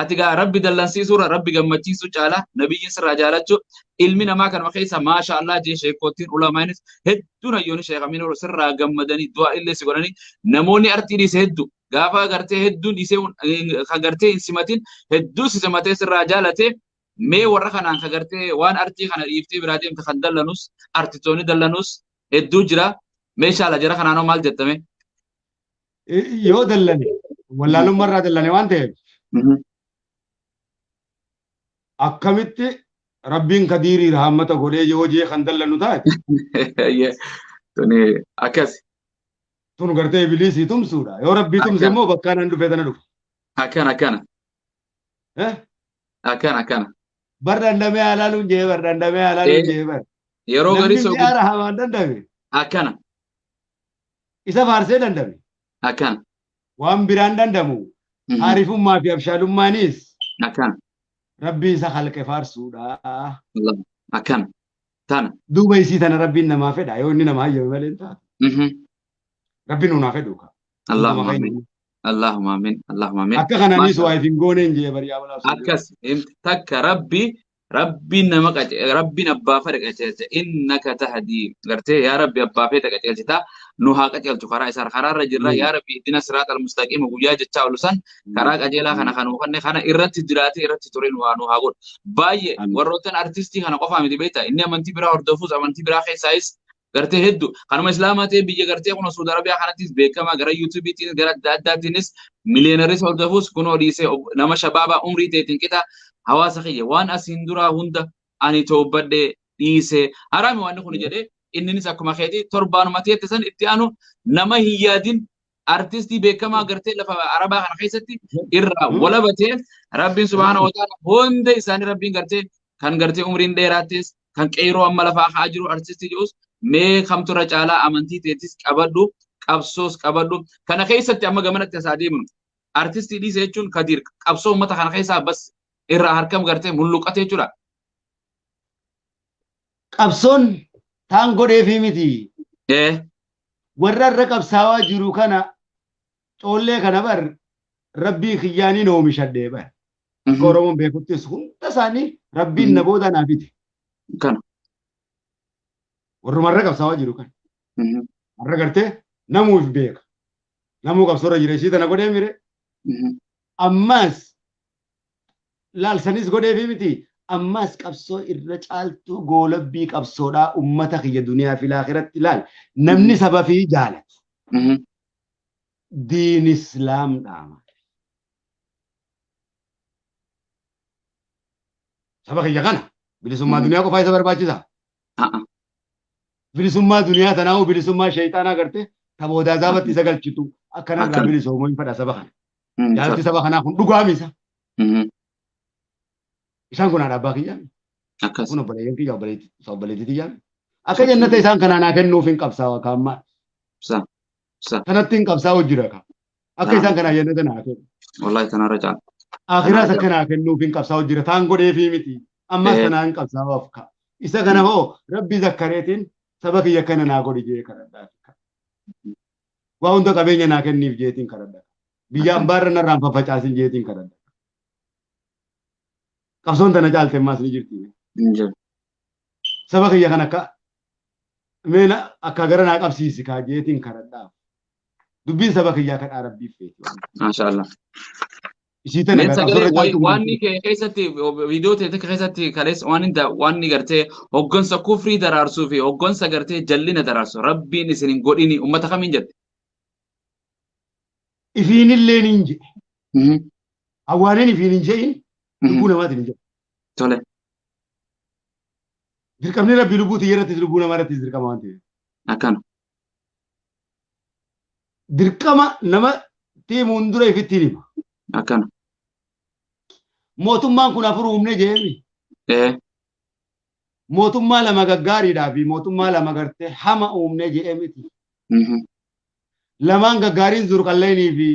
ati gaa rabbi dallansiisuurra rabbi gammachiisuu caala, nabiyyiin sirraa jaalachuu ilmi namaa kanuma keessa maasha Allah jee sheekootiin ulamaanis hedduun hayyoonni sheekamiin sirraa gammadanii du'aa illee si godhanii. Namoonni artii dhiise hedduu gaafa gartee hedduun dhiisee ka gartee hin simatin hedduu si simatee sirraa jaalate. Mee warra kanaan ka gartee waan artii kana dhiiftee biraa deemte kan dallanus, artistoonni dallanus hedduu jira. Meeshaa jara kanaanoo maal jettame? Yoo dallane wallaalummaa irraa dallane waan ta'eef, akkamitti rabbiin kadiirii rahmata godhee yoo jee kan dallannu taate, Tuni akkas. Tun gartee ibiliisii tumsuudha. Yoo rabbii tumse immoo bakkaan an dhufee tana dhufa. Akkana akkana. Eh? Akkana akkana. Bar dandamee haa laaluun jee bar dandamee haa laaluun Eh. jee bar. Yeroo garii Namni soogidda. mi'a rahamaan dandame. Akkana Isa faarsee dandame. akkana. Waan biraan dandamu. Haarifummaa fi abshaalummaanis Akkana. Rabbii isa halqe faarsuudha. Allah. Akkana. Tana. Duuba isii tana Rabbiin namaa fedha. Yoo inni nama hayyame malee hin taatu. Rabbiin nuunaa fedhu ka. Allahumma Hunduma amin. keenya. Allahumma amin. Allahumma amin. Akka kanaanis Maasha waa hin gooneen jee bari'aa balaaf Akkas takka Rabbi Rabbiin nama qace Rabbiin abbaa fedhe qaceelcha innaka tahdii gartee yaa Rabbi abbaa fedhe qaceelchita nu haa qaceelchu karaa isaa karaa irra jirra yaa Rabbi ihdina siraata almustaqiima guyyaa jechaa oolu san karaa qajeelaa kana kan hubanne kana irratti jiraatee irratti ture nu haa godhu baay'ee warroottan artistii kana qofaa miti beektaa inni amantii biraa hordofus amantii biraa keessaayis gartee hedduu kanuma islaamaa ta'e biyya gartee kun Saudi Arabiyaa kanattis beekamaa gara yuutuubiitiin gara adda addaatiinis miliyeenaris hordofus kunoo dhiisee nama shabaabaa umrii ta'eetiin qixa hawaasa kiyya waan asiin duraa hunda ani toobbadhee dhiisee haraami waan kun jedhee inninis akkuma keetii torbaanuma teette san itti aanu nama hin yaadin artistii beekamaa gartee lafa arabaa kana keessatti irraa walabatee Rabbiin subhaana wa ta'ala hunda isaanii Rabbiin gartee kan gartee umriin dheeraattis kan qeeroo amma lafaa ka'aa jiru artistii jedhus mee kamtu irra caalaa amantii teetis qabadhu qabsoos qabadhu kana keessatti amma gamanatti asaa deemnu artistii dhiise jechuun Kadiir qabsoo uummata kana keessaa bas irraa harkam gartee mulluqate jechuudha. Qabsoon taan godheefii miti. Warra irra qabsaawaa jiru kana coollee kana bar Rabbii kiyyaaniin oomishadhee bar. Akka Oromoon beekuttis hunda isaanii Rabbiin na booda naa fide. Kana. Warruma irra qabsaawaa jiru kana. Warra gartee namuuf beeka. Namuu qabsoorra jira ishii tana godhee mire. Ammas laalsanis godheefi miti. Ammas qabsoo irra caaltuu goolabbii qabsoodhaa ummata kiyya duniyaa fi laakiratti laal. Namni saba fi jaalatu. Diin islaam dhaama. Saba kiyya kana bilisummaa duniyaa qofaa isa barbaachisa. Bilisummaa duniyaa tanaa'uu bilisummaa sheeyxaanaa gartee taboodaa zaabatti isa galchitu akkanarraa bilisoomuu hin fedha saba kana. Jaalati saba kanaa kun dhugaamisa. Isaan kun haadha abbaa kiyyaa. Akkas. Kun obboleeyyan kiyya obboleettii tiyyaa. Akka jannata isaan kanaa naa kennuuf hin qabsaawa kaammaa. Sa. Sa. Kanatti hin qabsaa'u jira ka. Akka isaan kanaa jannata naa kennu. Wallahi tanarra caala. Akiraas akka naa kennuuf hin qabsaa'u jira. Taan godheefii miti. Ammas tanaa hin qabsaa'uuf ka. Isa kana hoo Rabbi zakkareetiin saba kiyya kana naa godhi jee kadhadhaa. Waa hunda qabeenya naa kenniif jeetiin kadhadha. Biyya ambaarra narraan faffacaasin jeetiin kadhadha. Qabsoon tana caalte ammaas ni jirti. Saba kiyya kan akka meena akka gara naa qabsiisi kaa jeetiin kadhadhaa. Dubbiin saba kiyyaa kadhaa Rabbiif feeti. Maashaallah. Isii tana Mee gaa sagalee qabsoorra caaltu waan ni kee keessatti viidiyoo ta'e takka keessatti kalees waan inni waan ni gartee hoggansa kufrii daraarsuu fi hoggansa gartee jallina daraarsu Rabbiin isin hin godhini ummata kamiin jette? Ifiin illee hin jedhe. Awwaaneen ifiin hin jedhin lubbuu namaatiin hin jedhu. Tole. Dirqamni Rabbii lubbuu tiyya irrattis lubbuu namaa irrattis dirqama waan ta'eef. Akkana. Dirqama nama tiimuun dura ifittiin hima. Akkana. Mootummaan kun afur uumne jeemi. Mootummaa lama gaggaariidhaa fi mootummaa lama gartee hama uumne jedhee miti. Lamaan gaggaariin Zurqalleenii fi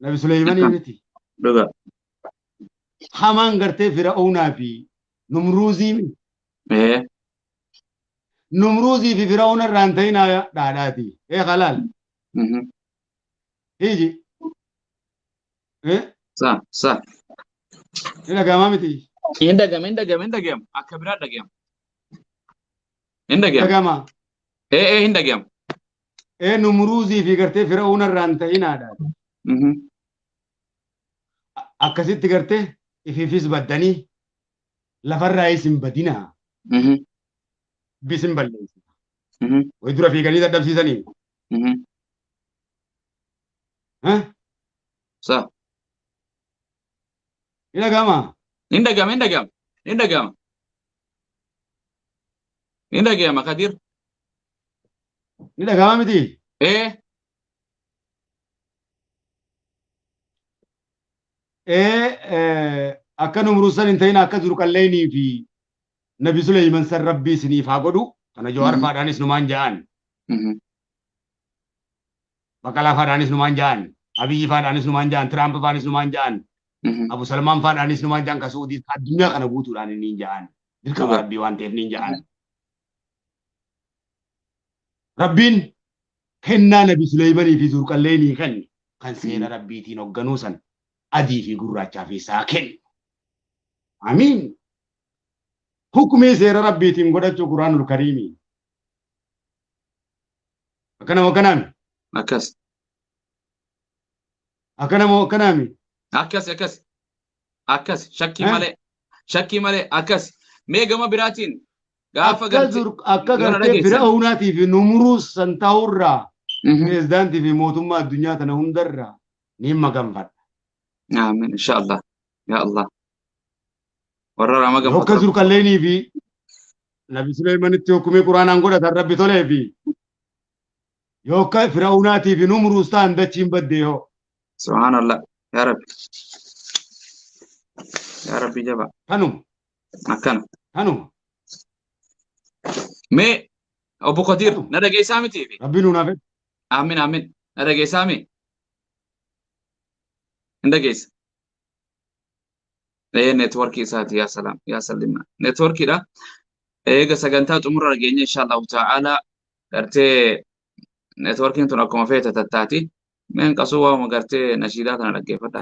Nabi Suleeymanii miti. Dhugaa. Hamaan gartee Fira'oonaa fi Numruuzii miti. Numruuzii fi Fira'oona irraa hin ta'inaa dhaadhaati. Ee halaal. Hiiji. Sa sa. Ni dhaga'amaa miti. Hin dhaga'ama hin dhaga'ama hin dhaga'ama akka biraa dhaga'ama. Hin dhaga'ama. Dhaga'ama. Ee hin dhaga'ama. Ee Numruuzii fi gartee Fira'oona irraa hin ta'inaa dhaadha. Akkasitti gartee ifiifis baddanii lafarraayis hin badinaa. Bisin balleessa. Wayi dura fiiganii dadhabsiisanii. Sa. Ni dhaga'amaa? Hin dhaga'ama hin dhaga'ama hin dhaga'ama. Hin dhaga'ama Kadir. Ni dhaga'ama miti? Ee. Ee. Akka Numruus san hin ta'in, akka Zurqalleynii fi Nabi Suleyman san Rabbii isiniif haa godhu. Kana Jawaar faadhaanis numaan ja'an. Baqalaa faadhaanis numaan ja'an. Abiyyi faadhaanis numaan ja'an. Tiraamp faadhaanis numaan ja'an. Abu Salmaan faadhaanis numaan ja'an. Ka Suudii addunyaa kana guutuudhaan niin ja'an. Dirqama Rabbii waan ta'eef niin ja'an. Rabbiin kennaa Nabi Suleymanii fi Zurqalleynii kenne kan seera Rabbiitiin hoogganuu san adii fi gurraachaa fi isaa kennu. Amiin. Hukumii seera Rabbiitiin godhachuu Quraanul Kariimii. Akkana moo akkanaami? Akkas. Akkana moo akkanaami? Akkas, akkas. Akkas, shakkii malee. Shakkii malee akkas. Mee gama biraatiin gaafa Akka gartee Fir'aawnaatii fi Numruus san ta'urraa pireezidaantii fi mootummaa addunyaa tana hundarraa ni maganfadha. Amiin, inshallah. Ya Allah. Warra rama Akka gamfatu. Zurqalleenii fi Nabi Suleymanitti hukumii Quraanaan godhatan Rabbi tolee fi yoo akka Fir'aawnaatii fi Numruus ta'an dachiin baddee hoo. Subhanallah. Ya Rabbi. Ya Rabbi jaba. Kanuma. Akkana. Kanuma. Mee obbo Kadiir, na dhageessaa mitiifi? Rabbi nuun hafe. Amiin, amiin. Na dhageessaa mi? Hin dhageessa. Ee, neetworkii isaati, yaa salaam yaa sallimna. Neetworkiidha. Eega sagantaa xumura dhageenya, inshallahu ta'ala, gartee neetworkiin tun akkuma feete tattaati. Meen qasuu waa'uma gartee nashiidaa tana dhaggeeffadha.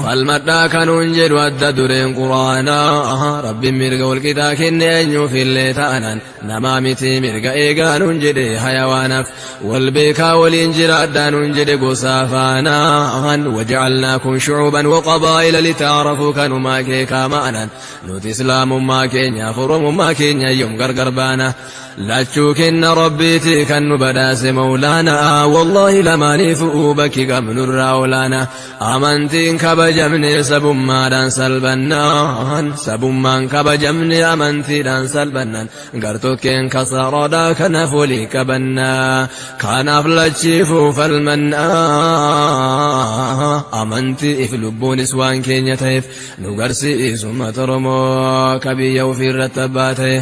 Falmadhaa kanuun jedhu adda dureen Quraanaa. Rabbiin mirga walqixaa kenne eenyuuf illee ta'anan, namaa miti mirga eegaanuun jedhe, hayawaanaaf wal beekaa waliin jiraadhaanuun jedhe gosaa faanaan. Wajacalnaakum shucuuban waqabaa'ila litaarafuu kanumaa keekaa ma'anan. Nuti Islaamummaa keenyaaf Oromummaa keenya yoom gargar baana? Lachuu kenna Rabbiiti kan nu badhaase Mawlaanaa. Wallaahi lamaaniifuu bakki qabnurraa olaana. Amantiin kabajamne sabummaadhaan salphannaan, sabummaan kabajamne amantiidhaan salphannaan, gartokkeen kasaaraadhaa. Kanaaf walii qabannaa, kanaaf lachiifuu falmannaa. Amantiif lubbuunis waan keenya ta'eef nu garsiisu uummata Oromoo ka biyya ofii irratti abbaa ta'e.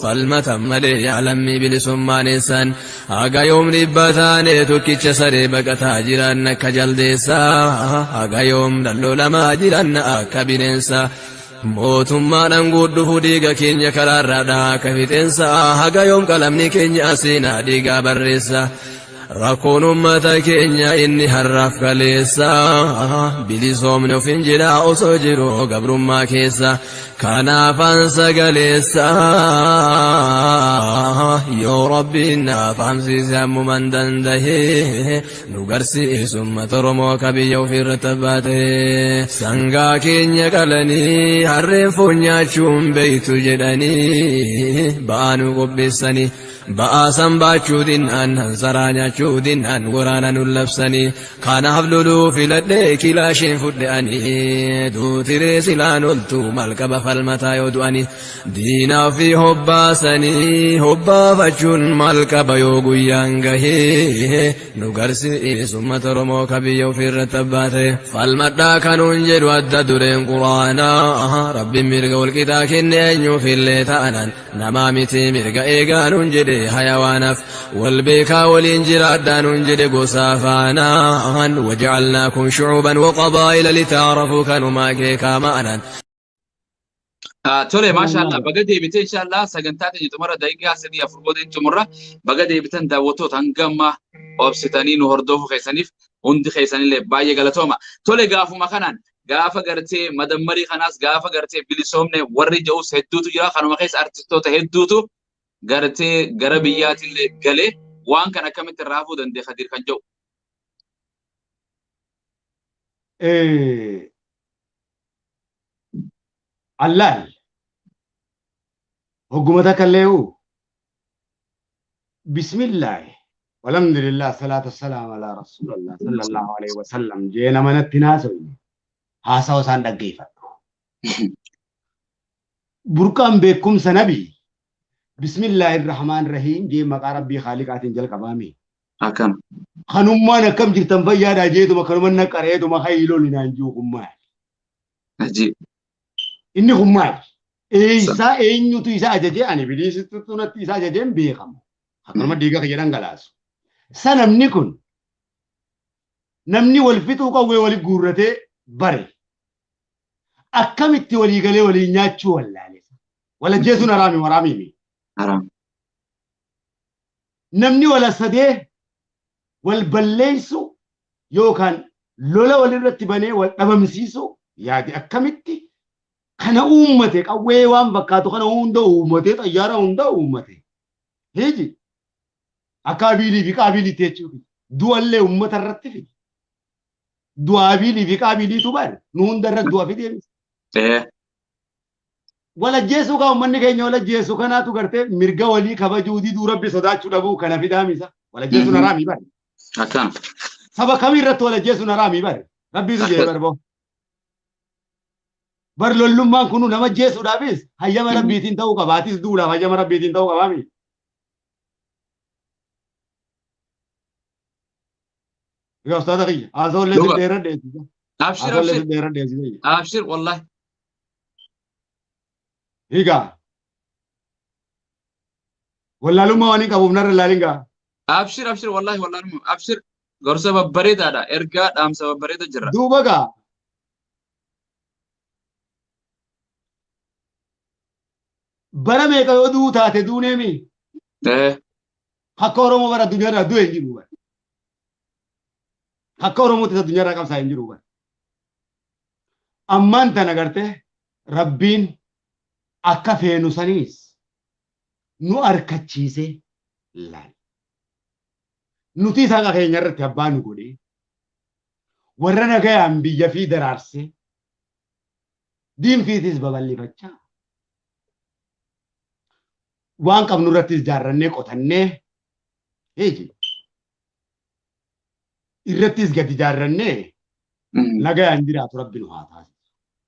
Falmatan malee yaalammii bilisummaan eessan? Haga yoom dhibba taane tokkicha saree baqataa jiran akka jaldeessaa? Haga yoom dhallolamaa jiran akka bineensaa? Mootummaadhaan guddhufu dhiiga keenya karaarraadhaa akka fixeensaa. Haga yoom qalamni keenya seenaa dhiigaa barreessa? Rakkoon ummata keenya inni har'aaf kaleessa, bilisoomni of hin jira osoo jiru gabrummaa keessa. Kanaafan sagaleessa, yoo Rabbiin naaf hamsiise ammuman dandahe, nu garsiisu ummata Oromoo ka biyya ofiirratti abbaa ta'e. Sangaa keenya qalanii harreen foon nyaachuun beeytu jedhanii ba'aa nu qopheessanii, ba'aa san baachuu dinnaan, hansaraa nyaachuu dinnaan waraana nu labsanii. Kanaaf loluu filadhee kilaashiin fudhe ani. Duutiree silaan oltu maal qaba falmataa yoo du'ani? Diinaa fi hobbaasanii hobbaafachuun maal qaba yoo guyyaan gahee? Nu garsiisu uummata Oromoo ka biyya ofiirratti abbaa ta'e. Falmadhaa kanuun jedhu adda dureen Quraanaa. Rabbiin mirga walqixaa kenne eenyuuf illee ta'anan, namaa miti mirga eegaanuun jedhe, hayawaanaaf wal beekaa waliin jiraadhaanuun jedhe gosaa faanaan. Wajacalnaakum shucuuban waqabaa'ila litaarafuu kanumaa keekaa ma'anan. Tole, maashaallah, baga deebite. Inshallah sagantaa teenya xumura daqiiqaa 3 4 booda hin xumurra. Baga deebitan daawwattoota, hanga ammaa obsitanii nu hordofuu keessaniif hundi keessanillee baay'ee galatooma. Tole, gaafuma kanaan gaafa gartee madammarii kanaas gaafa gartee bilisoomne warri ja'us hedduutu jira. Kanuma keessa artistoota hedduutu gartee gara biyyaatillee galee waan kana akkamitti irraa hafuu danda'e Kadir kan jedhu. Allaal hogguma takka illee bismillaahi walhamdulillah, salaatu wassalaam ala rasuulallah sallallahu alaihi wasallam jee nama natti haasawne haasawa isaan dhaggeeffadhu. Burqaan beekumsa nabii Bismillahir Rahmaan Rahiim jee maqaa Rabbii Khaaliqaatiin jalqabaame. Akkana. Kanummaan akkam jirtan fayyaadhaa jeetuma kanuma naqareetuma hayyiloon hinaan jiru kun maali? Ajiib. Inni kun maali? Eeysaa eenyutu isa ajajee ani biliisittu natti isa ajajeen beekamu. Akkanuma dhiiga kiyya dhangalaasu. Sa namni kun namni wal fixuu qawwee wali guurratee bare. Akkamitti walii galee waliin nyaachuu wallaale. Wal ajjeesuun haraami waraamiimi. Haraam. Namni wal assadee wal balleessu yookaan lola walirratti banee wal dhabamsiisu yaade akkamitti kana uummate qawwee waan fakkaatu kana hunda uummatee xayyaara hunda uummate. Hiji akka Abiilii fi Qaabiliitti jechuudha. Du'allee uummata irratti fide. Du'a Abiilii fi Qaabiliitu bare nu hunda irratti du'a fidee miti. Wal ajjeesuu kaa uummanni keenya wal ajjeesu kanaatu gartee mirga walii kabajuu diduu rabbi sodaachuu dhabuu kana fidaamisa. Wal ajjeesuun haraamii bare. Akkana. Saba kamii irratti wal ajjeesuun haraamii bare. Rabbiitu jedhee barboo. Bar lollummaan kunu nama ajjeesuudhaafis hayyama rabbiitiin ta'uu qaba. Atis duudhaaf hayyama rabbiitiin ta'uu qabaami. Egaa ustaaza kiyya haasawallee si dheeradhe. Abshir Haasawallee abshir. si dheeradhe. Abshir wallahi. Egaa wallaalummaa waan hin qabuuf narra ilaalin gaa. Abshir abshir wallahi wallaalummaa abshir gorsa babbareedaadha ergaa dhaamsa babbareeda jira. Duuba gaa bara meeqa yoo du'uu taate duuneemi akka Oromoo bara addunyaarraa du'e hin jiru bara. Akka Oromootti addunyaarraa qabsaa hin jiru bara. Ammaan tana gartee Rabbiin akka feenu saniis nu arkachiisee laal. Nuti haqa keenya irratti abbaa nu godhee warra nagayaan biyya fi daraarsee diinfiitis babal'ifachaa waan qabnu irrattis jaarrannee qotannee eeji irrattis gadi jaarrannee nagayaan jiraatu rabbi nu haa taasisu.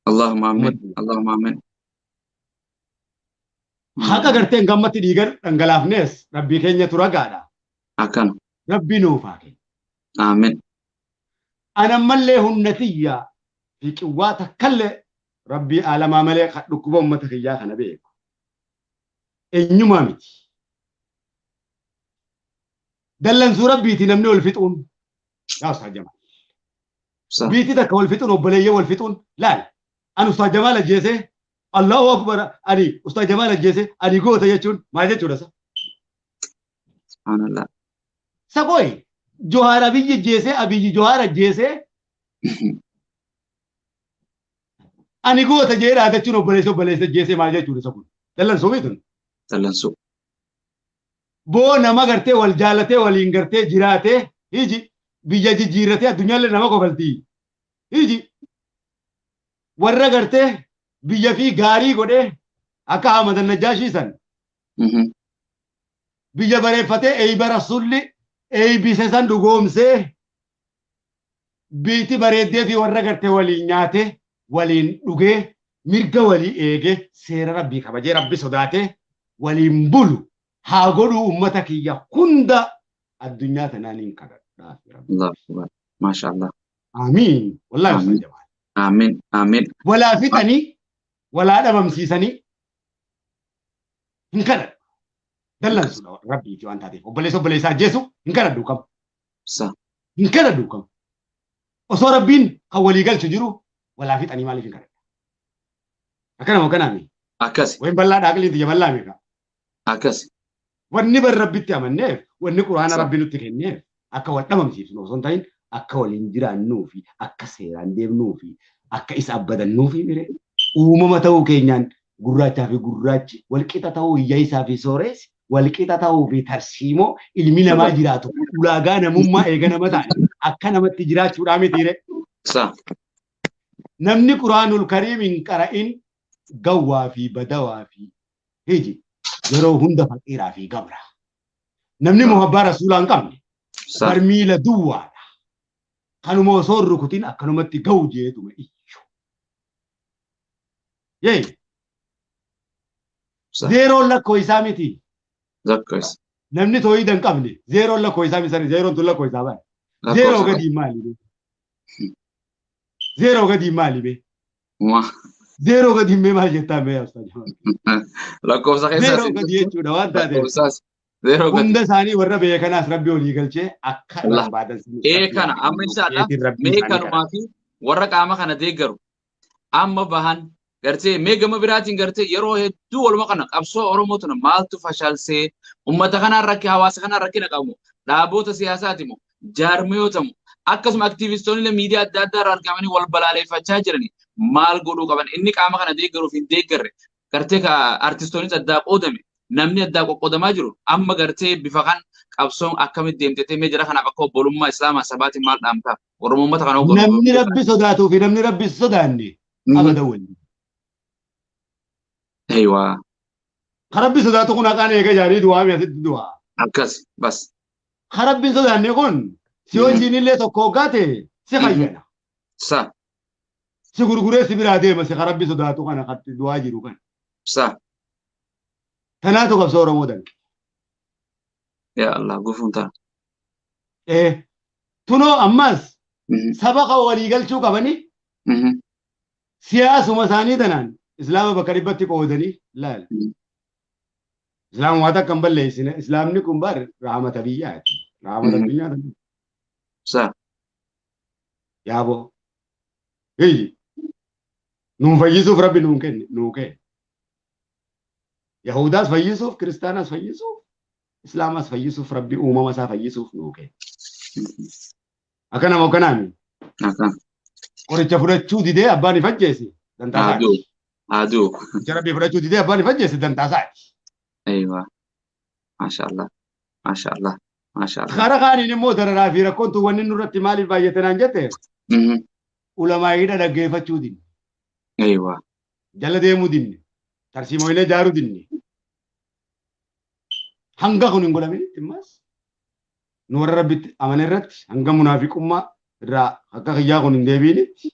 Allahumma amin. Allahumma amin. Haqa garteen gammatti dhiigan dhangalaafnes rabbii keenyatu ragaadha. Akkana. Rabbi nuuf haa kennu. Amin. Anammallee humna tiyyaa fi qiwwaa takkallee rabbii aalamaa malee kan dhukkuba uummata kiyyaa kana beeku. Eenyumaa miti. Dallansuu rabbiiti namni wal fixuun. Yaa Ustaaz Jamaal. Biitti takka wal fixuun obboleeyyee wal fixuun laal. Ani Ustaaz Jamaal ajjeesee Allahu Akbar ani Ustaaz Jamaal ajjeesee ani goota jechuun maal jechuudha sa? Subhanallah. Sagoy Johaar Abiyyi ajjeesee Abiyyi Johaar ajjeesee ani goota jedhee dhaadachuun obboleessa obboleessa ajjeesee maal jechuudha isa kun? Dallansuu miitun? Dallansuu. Boo nama gartee wal jaalatee waliin gartee jiraatee hiji biyya jijjiirratee addunyaallee nama kofaltii. Hiji warra gartee biyya fi gaarii godhee akka Ahmad Najjaashii san biyya bareeffatee eeyba rasulli eeybise san dhugoomsee biitti bareeddee fi warra gartee waliin nyaatee waliin dhugee mirga walii eegee seera rabbii kabajee rabbi sodaatee waliin bulu haa godhuu uummata kiyya hunda addunyaa tanaan hin kadhadhaa. Allahu Akbar. Maasha Allah. Amiin. Wallaahi Ustaaz Jamaal. Amiin. Amiin. Walaa fixanii walaa dhabamsiisanii hin kadhadhu. Dallansuudha rabbiiti waan taateef. Obboleessa obboleessa ajjeesu hin kadhadhu kam. Hin kadhadhu kam. Osoo rabbiin kan walii galchu jiru walaa fixanii maaliif hin kadhadhu? Akkanuma kanaami. Akkas. Wayin bal'aa dhaaqliin tiyya bal'aa meeqa? Akkas. Wanni bar rabbitti amanneef wanni quraana rabbi nutti kenneef akka wal dhabamsiifnu osoo hin ta'in akka waliin jiraannuu fi akka seeraan deemnuu fi akka isa abbadannuu fi mire uumama ta'uu keenyaan gurraachaa fi gurraachi walqixa ta'uu hiyyeessaa fi sooressi walqixa ta'uu fi tarsiimoo ilmi namaa jiraatu ulaagaa namummaa eega nama ta'an akka namatti jiraachuudhaa mitiire. Namni quraanul kariim hin qara'in gawwaa fi badawaa fi hiji yeroo hunda faqiiraa fi gabra. Namni muhabbaa rasuulaa hin qabne barmiila duwwaadha. Kanuma osoo hin rukutin akkanumatti ga'u jeetuma iyyu. Yee. Zeeroon lakkoo isaa miti. Lakkoofsa. Namni tooyida hin qabne zeeroon lakkoo isaa miti zeeroon tun lakkoo isaa baay'ee. Zeeroo gadii maali bee? Zeeroo gadii maali bee? Zeeroo gadii mee maal jettaa mee yaa Ustaaz Jamaal? Lakkoofsa keessaa Zeeroo gadii jechuudha waan taateef. Hunda isaanii warra beekanaas rabbi olii galchee akka barbaadan. Ee kana amma inshaallah mee kanumaa fi warra qaama kana deeggaru amma bahan gartee mee gama biraatiin gartee yeroo hedduu waluma kana qabsoo Oromoo tuna maaltu fashalsee uummata kanaan rakkee hawaasa kanaan rakkina qabu dhaaboota siyaasaati moo jaarmiyoota moo akkasuma aktiivistoonni miidiyaa adda addaa irraa argamanii wal balaaleffachaa jiranii maal godhuu qaban inni qaama kana deeggaruuf hin deeggarre gartee ka artistoonnis addaa qoodame namni addaa qoqqoodamaa jiru amma gartee bifa kan qabsoon akkamitti deemtetee mee jara kanaaf akka obbolummaa islaamaa sabaatiin maal dhaamtaaf Oromoo uummata kana hogganu. Namni rabbi sodaatuu fi namni rabbi sodaanne abadan waliin. Eeywaa. Ka rabbi sodaatu kun haqaan eega jaarii du'aa mi asitti du'aa. Akkas bas. Ka rabbi sodaanne kun si hojiin illee tokko hoggaa ta'e si fayyada. Sa. Si gurguree si biraa deema si ka rabbi sodaatu kana katti du'aa jiru kana. Sa. Tanaatu qabsoo Oromoo danqe. Yaa Allah gufuun ta'a. Tunoo ammas saba kan walii galchuu qabanii siyaasuma isaanii tanaan islaama bakka dhibbatti qoodanii laal. Islaama waan takka hin balleessine islaamni kun bar rahmata biyyaati. Rahmata addunyaa. Sa. Yaaboo. Hiyyi. Nuun fayyisuuf rabbi nuun kenne nuu kenne. Yahudaas fayyisuuf, Kiristaanas fayyisuuf, Islaamas fayyisuuf, rabbi uumama isaa fayyisuuf nuu kenne. Akka nama akkanaami. Qoricha fudhachuu didee abbaan if ajjeese dantaa isaati. Aduu. Qoricha rabbii fudhachuu didee abbaan if ajjeese dantaa isaati. Eeywaa. Maashaallah. Maashaallah. Maashaallah. Karaa kaaniin immoo dararaa fi rakkoon tun wanni nurratti maaliif baay'ate naan jette? Ulamaa'iidha dhaggeeffachuu dinne. Eeywaa. Jala deemuu dinne. Tarsiimoolee ijaaruu dinne. Hanga kun hin godhaminitti ammas nu warra rabbitti amane irratti hanga munaafiqummaa irraa akka kiyyaa kun hin deebiinitti.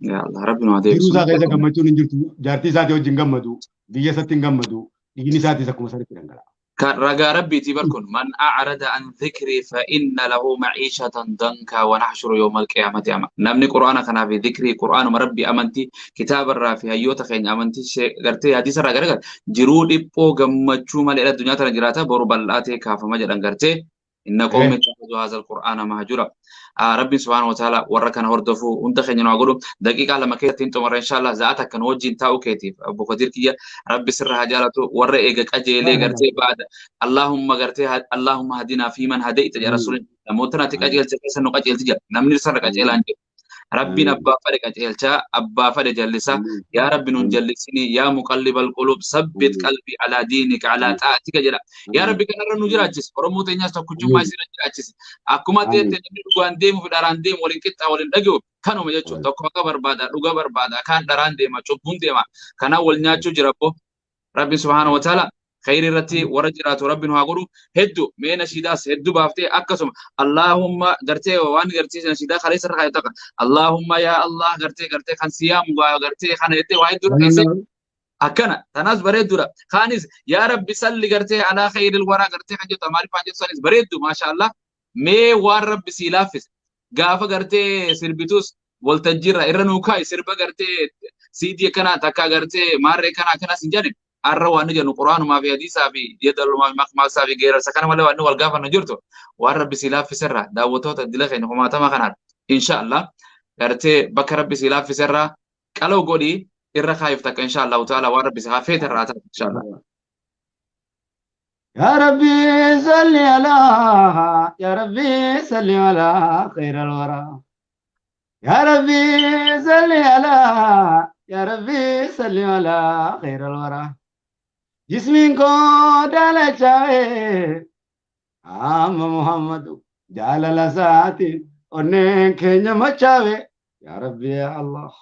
Yaa Allah rabbi nu haa deebisu. Jiruu isaa keessa gammachuun hin jirtu. Jaartii isaatii wajjin gammadu. Biyya isatti hin gammadu. Dhiigni isaatiis akkuma sanitti dhangala'a. Kan ragaa rabbiitii bar kun man a'rada an dhikrii fa inna lahu ma'iishatan dankaa wa nahshuru yawmal qiyaamati ama. Namni Qur'aana kanaa fi dhikrii Qur'aanuma rabbii amantii kitaaba irraa fi hayyoota keenya amantii gartee hadiisa irraa gargar jiruu dhiphoo gammachuu malee addunyaa tana jiraata boru bal'aa ta'e kaafama jedhan gartee inna qawmi ittakhadhu haazal Qur'aana mahjura. Rabbiin subhaanahu wa ta'ala warra kana hordofuu hunda keenya nu haa godhu. Daqiiqaa 2 keessatti hin xumurre inshallah za'ata kan wajjin taa'u keetiif Obbo Kadir kiyya Rabbi sirra haa jaalatu warra eega qajeelee gartee baada Allahumma gartee Allahumma hadinaa fi man hadayta jedha Rasuulli namoota natti qajeelche keessa nu qajeelchi jedha namni sirra qajeelaan jedhu. Rabbiin abbaa fadhe qajeelchaa abbaa fadhe jallisa yaa Rabbi nun jallisini yaa muqallibal qulub sabbit qalbii alaa diinika alaa xaatika jedha yaa Rabbi kanarra nu jiraachisi Oromoo teenyaas tokkichummaa isirra jiraachisi akkuma ta'etti namni dhugaan deemu fi dharaan deemu waliin qixxaa waliin dhaga'u kanuma jechuudha tokko akka barbaada dhuga barbaada kaan dharaan deema cubbuun deema kanaan wal nyaachuu jira abbo Rabbi subhaanahu wa ta'ala khayri irratti warra jiraatu Rabbi nu haa godhu hedduu mee nashiidaas hedduu baaftee akkasuma Allahumma gartee waan gartee nashiidaa kaleessa irra kaayatu takka Allahumma yaa Allah gartee gartee kan siyaamu gartee kana jettee waa hedduu dhageesse akkana tanaas bareedduudha kaanis yaa Rabbi salli gartee alaa khayril waraa gartee kan jettu amaariffaan jettu sanis bareeddu maasha Allah mee waan Rabbi sii laaffise gaafa gartee sirbitus waltajjiirra irra nuu kaa'i sirba gartee siidii akkanaa takka gartee maarree akkanaa akkanas hin jedhin arra waan jennu quraanumaa fi hadiisaa fi yedalumaa fi maqmaasaa fi geerarsa kana malee waan wal gaafannu jirtu waan rabbi sii laaffiserra daawwattoota dila keenya kumaatama kanaan insha Allah gartee bakka rabbi sii laaffiserra qaloo godhii irra kaayif takka insha Allahu ta'ala waan rabbi si haa feeterraa ta'a insha Allah. يا ربي صل على يا ربي صل على خير الورى يا ربي صل على يا ربي صل على خير الورى جسمي کو ڈال چاہے عام محمد جال لساتی انہیں کھنج مچاوے يا ربي يا الله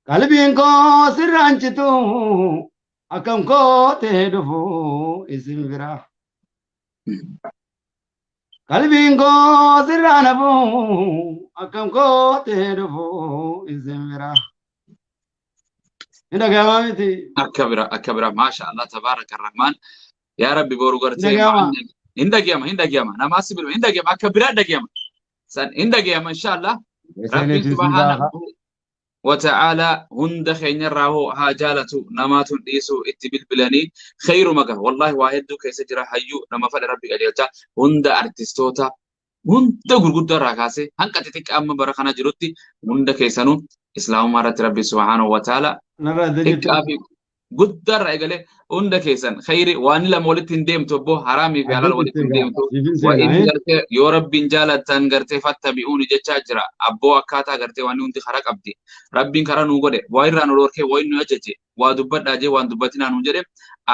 قلبي کو سرانچ تو akkam kootee dhufu isin bira. Qalbiin koo sirraa nafu akkam kootee dhufu isin bira. Hin dhaga'amaa miti. Akka bira, akka bira, maasha Allah, tabaaraka rahmaan. Yaa Rabbi, boru Hin gartee dhaga'amaa. Hin dhaga'ama, hin dhaga'ama. Namaa si bilbila, hin dhaga'ama, akka biraa dhaga'ama. San hin dhaga'ama, inshallah. Rabbiin subhaanahu wa ta'ala hunda keenyarraa hoo haa jaalatu. Namaatu hin dhiisu, itti bilbilanii khayruma gaha. Wallahi waa hedduu keessa jira. Hayyuu nama fedhe Rabbi qajeelcha. Hunda, artistoota hunda, gurguddoo irraa kaasee hanqa xixiqqaa amma bara kana jirutti, hunda keessanuu islaamummaa irratti Rabbi subhaanahu wa ta'ala Narraa adda jirtu. xiqqaa fi guddaa irraa eegalee hunda keessan khayri. Waan lama walitti hin deemtu obbo, haraamii fi Adda halaal walitti jirtu hin egaa. deemtu. Siifin Wa seenaa. inni gartee yoo Rabbiin jaalattan gartee fattabi'uuni jechaa jira abboo. Akkaataa gartee waan hundi karaa qabdi. Rabbiin karaa nuu godhe, waa irraa nu dhorkee, waa inni nu ajaje, waa dubbadhaa jee, waan dubbatinaa nuu jedhe,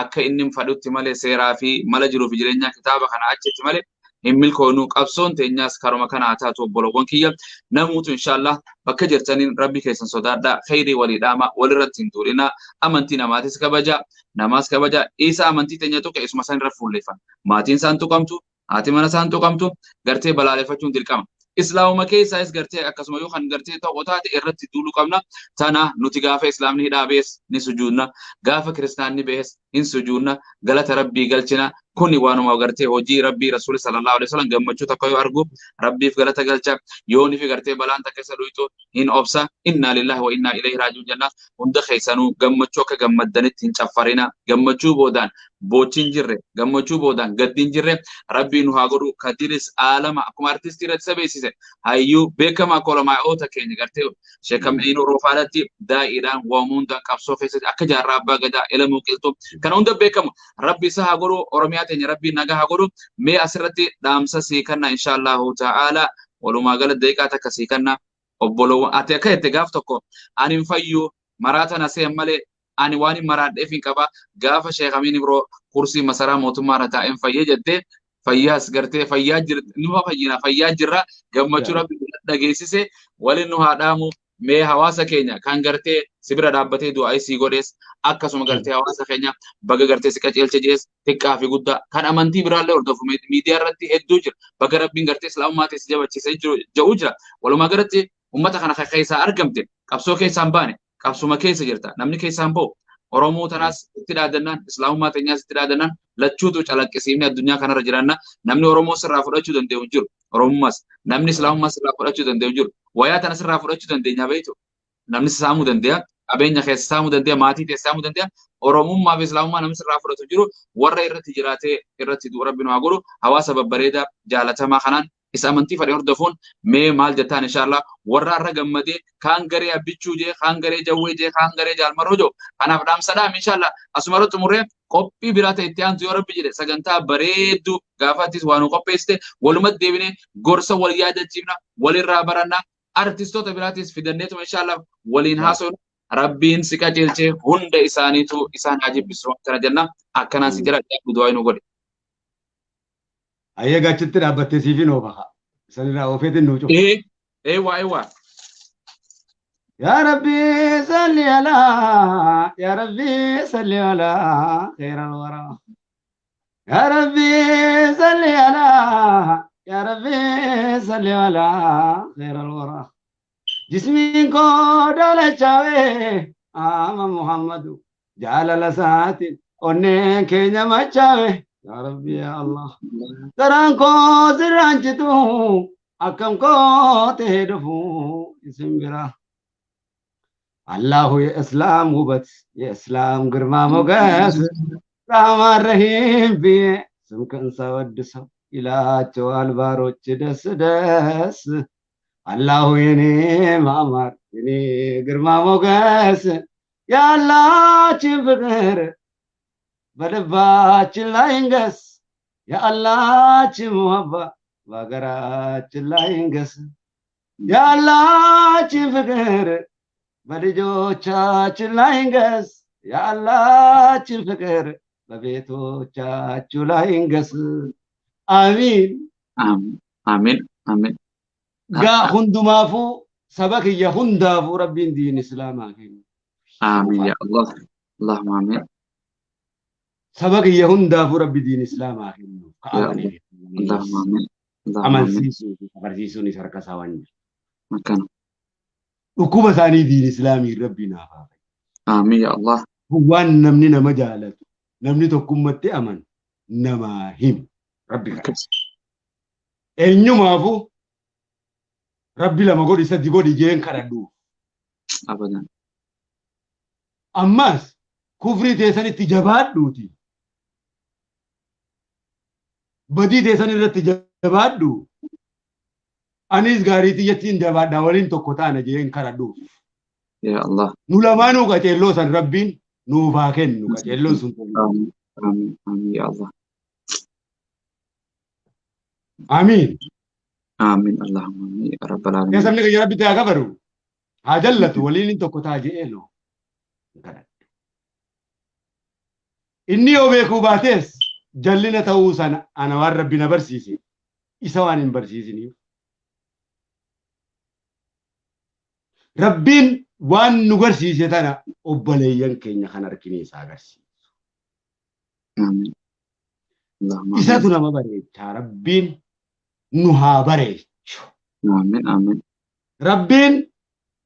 akka inni hin fadhutti malee, seeraa fi mala jiruu fi jireenyaa kitaaba kana achitti malee hin milkoonu. Qabsoon teenyaas karuma kana haa taatu. Obbolowwan kiyya, namuutu inshallah bakka jirtaniin Rabbi keessan sodaadhaa, kheyrii walii dhaama, walirratti hin duulinaa. Amantii namaatis kabaja, namaas kabaja. Isa amantii teenya tuqe isuma san irra fuulleeffan. Maatiin isaan tuqamtu, haati mana isaan tuqamtu gartee balaaleffachuun dirqama. Islaamuma keessaayis gartee akkasuma yoo kan gartee ta'u taate irratti duuluu qabna. Tana nuti gaafa islaamni hidhaa bees ni sujuudna, gaafa kiristaanni bees hin sujuudna, galata Rabbii galchina. Kuni waanuma gartee hojii Rabbii. Rasuuli sallallahu alaihi wasallam gammachuu takka yoo argu Rabbiif galata galcha. Yooni fi gartee balaan takka isa dhuyxu hin obsa. Innaa lillahi wa innaa ilayhi raaji'uun jenna. Hunda keessanuu gammachuu akka gammaddanitti hin caffarina. Gammachuu boodaan boochi hin jirre, gammachuu boodaan gaddi hin jirre Rabbii nu haa godhu. Kadiris aalama akkuma artistii irratti isa beeksise, hayyuu beekamaa kolamaa'oota keenya gartee sheekam Eenoo Roofaadhaatti daa'iidhaan waamuu hundaan qabsoo keessatti akka jaarraa abbaa gadaa Elamoo Qilxuu kana hunda beekamu Rabbi isa haa godhu. Oromiyaa teenya Rabbii nagaa haa godhu. Mee asirratti dhaamsa sii kanna, inshaallahu ta'ala. Walumaa gala daqiiqaa takka sii kanna. Obbolowwan, ati akka jette gaaf tokko, ani hin fayyu, maraata na seen malee, ani waan hin maraadheef hin qaba, gaafa Sheekh Amiin Ibroo kursii masaraa mootummaa irra taa'een fayyee jettee, fayyaas gartee fayyaa jir numa fayyina, fayyaa jirra. Gammachuu Rabbi dhageessise waliin nu haa dhaamu. Mee hawaasa keenya kan gartee si bira dhaabbatee du'aa sii godhees, akkasuma gartee hawaasa keenya baga gartee si qaceelche jees, xiqqaa fi guddaa kan amantii biraallee hordofu miidiyaa irratti hedduu jira, baga Rabbiin gartee islaamummaa ta'e si jabachiisee jiru jedhu jira. Walumaa galatti ummata kana keessaa argamte, qabsoo keessaan baane, qabsuma keessa jirta, namni keessaan ba'u. Oromoo tanaas itti dhaadannaan, islaamummaa teenyaas itti dhaadannaan, lachuutu calaqqisiifne addunyaa kanarra jiraanna. Namni Oromoo sirraa fudhachuu danda'u hin jiru. Oromummaas namni islaamummaa sirraa fudhachuu danda'u hin jiru. Wayaa tana sirraa fudhachuu dandeenya beektu. Namni si saamuu danda'a, qabeenya keessa saamuu danda'a, maatii keessa saamuu danda'a. Oromummaa fi islaamummaa namni sirraa fudhatu jiru. Warra irratti jiraatee irratti du'u Rabbi nu haa godhu. Hawaasa babbareedaa jaalatamaa kanaan isa amantii fedhe hordofuun mee maal jettaan, inshallah? Warra har'a gammadee, kaan garee Abbichuu jee, kaan garee Jawwee jee, kaan garee Jaalmaroo jiru kanaaf dhaamsa dhaam. Inshallah asuma irratti xumurree qophii biraa ta'e itti aantu, yoo Rabbi jedhe, sagantaa bareedduu gaafattis waan nu qopheessite walumatti deebinee gorsa wal yaadachiifna, walirraa baranna. Artistoota biraatis fidanneetuma inshallah waliin haasofna. Rabbiin si qajeelchee hunda isaaniitu isaan haa jibbisu akkana jenna. Akkanaan si jira, du'aa nu godhe. Ayyee, achitti dhaabbattee siifin oofa. Sanirraa oofeetiin nuu cufa. Ee, eewwa, eewwa. يا ربي صل على، يا ربي صل على خير الورى، يا ربي صل على، يا ربي صل على خير الورى. جسمي كو دالchawe ama Muhammadu jaalala isaatiin onneen keenya machawe. Yaa Rabbi, yaa Allah, garaan koo sirraan citu, akkam koo ta'ee dhufu isin bira. አላሁ የእስላም ውበት፣ የእስላም ግርማ ሞገስ፣ ራህማን ረሂም ብዬ ስምክን ሳወድሰው ይላቸዋል ባሮች ደስ ደስ። አላሁ የኔ ማማር፣ የኔ ግርማ ሞገስ፣ ያላችን ፍቅር በልባችን ላይ ይንገስ፣ የአላችን ሙሀባ በሀገራችን ላይ ይንገስ፣ የአላችን ፍቅር በልጆቻችን ላይ ይንገስ፣ የአላችን ፍቅር በቤቶቻችሁ ላይ ይንገስ። አሚን። Amiin, amiin. Gaa hundumaafuu, saba kiyya hundaafuu Rabbiin diin islaamaa kennu. Amiin yaa Allah. Allahumma amiin. Saba kiyya hundaafuu Rabbi diin islaamaa kennu. Ka Yaa amanee Allahumma amiin. Allahumma amiin. amansiisuu fi agarsiisuunis harka isaa waan jiru. Akkana. Dhukkuba isaanii diin islaamii Rabbi naaf haa fayyisu. Amiin ya Allah. Waan namni nama jaalatu, namni tokkummatti amanu namaa himu. Rabbi kadha. Eenyumaafuu Rabbi lama godhi sadi godhi jeen kadhadhu. Abadan. Ammas kufrii teessanitti jabaadhuuti. Badii teessan irratti jabaadhu. Anis gaarii tiyyattiin jabaadha waliin tokko taana jeen kadhadhuuf. Ya Allah. Nu lamaanuu qaceelloo san Rabbiin nuuf haa kennu qaceelloon sun. Amiin. Amiin. Amiin ya Allah. Amiin. Amiin. Allahumma amiin ya Rabbal Ee aalamiin. sabni kiyya Rabbi haa kabaru. Haa jallatu waliin tokko ta'a je'ee noo. Inni yoo beekuu baates jallina ta'uu sana ana waan Rabbi na barsiise isa waan hin barsiisiniif. Rabbiin waan nu barsiise tana obboleeyyan keenya kan harkine isaa agarsiisu. Amiin. Allahumma Isatu nama bareechaa Rabbiin nu haa bareechu. amiin. Amiin. Rabbiin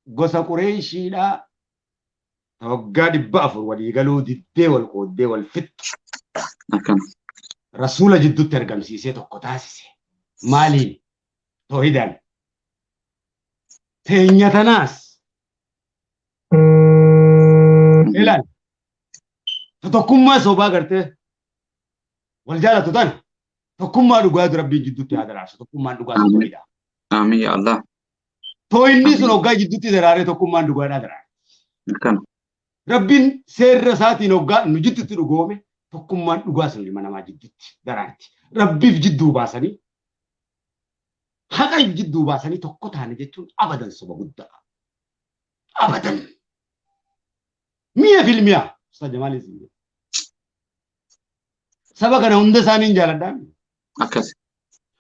gosa Qureeshiidhaa waggaa 400 walii galuu diddee wal qooddee wal fixxu. Akkana. Rasuula jidduutti argamsiisee tokko taasise. Maaliin? Toohidaan. Teenya tanaas. Ilaal. Tokkummaa sobaa gartee wal jaalatu tana tokkummaa dhugaatu Rabbiin jidduutti haa daraarsu. Tokkummaan dhugaa sun toohida. Amiin ya Allah. Toohinni sun hoggaa jidduutti daraaree tokkummaan dhugaadhaa daraara. Akkana. Rabbiin seerra isaatiin hoggaa nu jidduutti dhugoome tokkummaan dhugaa sun ilma namaa jidduutti daraarti. Rabbiif jidduu baasanii haqa jidduu baasanii tokko taane jechuun abadan soba guddaa. Abadan. Mi'a filmiyaa. Ustaz Jamaal isin. Saba kana hunda isaanii hin jaaladhaa. Akkas.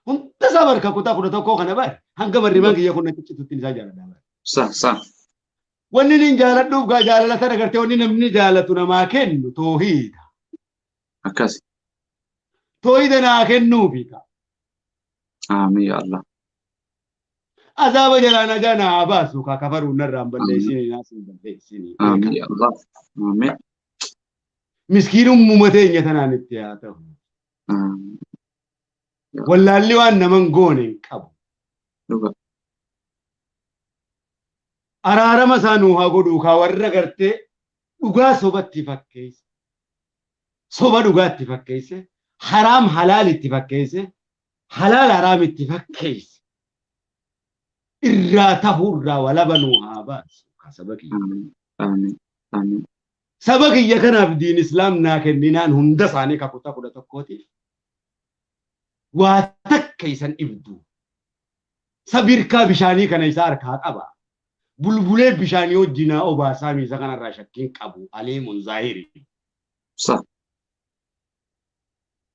Hunda isaa barka kutaa 11 kana bare hanga barrimaan kiyya kun ciccitutti isaa jaaladhaa. Sa sa. Wanni inni jaaladhuuf gaa jaalala sana gartee wanni namni jaalatu namaa kennu toohiidha. Akkas. Toohida naa kennuufi ka. Amiin ya Allah. Azaaba jalaa najaa naa baasu ka kafaruun narraa hin balleessini naas hin balleessini. Amiin ya Allah. Amiin. Miskiinummuma teenya tanaan itti haa ta'u. Amiin. Wallaalli waan naman goone hin qabu. Dhuga. Araarama isaa nuu haa godhuu kaa warra gartee dhugaa sobatti fakkeesse. Soba dhugaatti fakkeesse. Haraam halaal itti fakkeesse. Halaal haraam itti fakkeesse. Irraa tahuurraa walaba nuu haa baasu. Kaa saba kiyya. Amiin. Amiin. Amiin. Saba kiyya kanaaf diin islaam naa kenninaan hunda isaanii ka kutaa 11tiif waa takka isan ibdu. Sabirkaa bishaanii kana isaa harkaa qaba. Bulbulee bishaanii wajjinaa obaasaa miisa kanarraa shakkiin qabu. Aliimun zaahiri. Sa.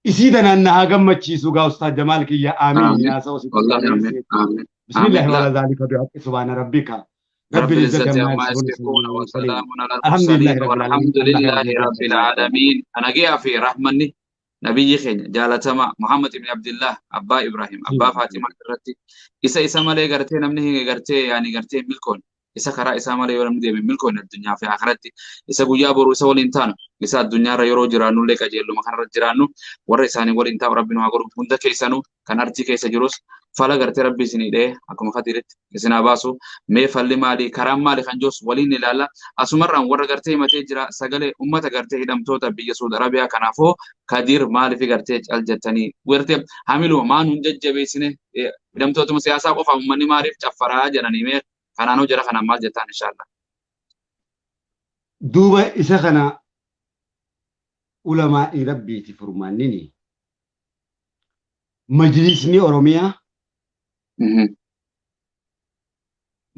Isii tanaan na haa gammachiisu gaa Ustaaz Jamaal kiyya amiin. Amiin. Yaa sa'o si Wallahi amiin. Amiin. Bismillahi Amiin. wala zaalika bihaqqi subhaana rabbika. رب Rabbil العزة izzati ammaa عما yasifuun يصفون وسلام على الحمد لله المرسلين رب العالمين. والحمد لله رب العالمين. أنا جاء في رحمني نبي خين جالتما محمد بن عبد الله أبا إبراهيم أبا فاطمة الرتي إسا إسا مالي غرتي نمني غرتي يعني غرتي ملكون إسا خرا إسا مالي ولم دي ملكون الدنيا في آخرتي إسا قويا برو إسا ولينتان إسا الدنيا را يرو جرانو لك أجيلو مخان را جرانو ور إساني ولينتا ربنا هاغرو هندا كيسانو كان أرتي كيسا جروس فلا غرتي ربي سني ده أكو مخدرت إسنا باسو mee falli maali karaan maali kan jirus waliin ilaalla asumarraan warra gartee himatee jira sagalee ummata gartee hidhamtoota biyya Saudi Arabiyaa kanaafoo Kadiir maaliif gartee cal jettanii gartee hamiluma maan hun jajjabeessine hidhamtootuma siyaasaa qofa ummanni maaliif caffaraa jedhanii mee kanaanoo jara kanaan maal jettaan inshaallah. Duuba isa kana ulamaa'ii rabbiiti furmaannini. Majlisni Oromiyaa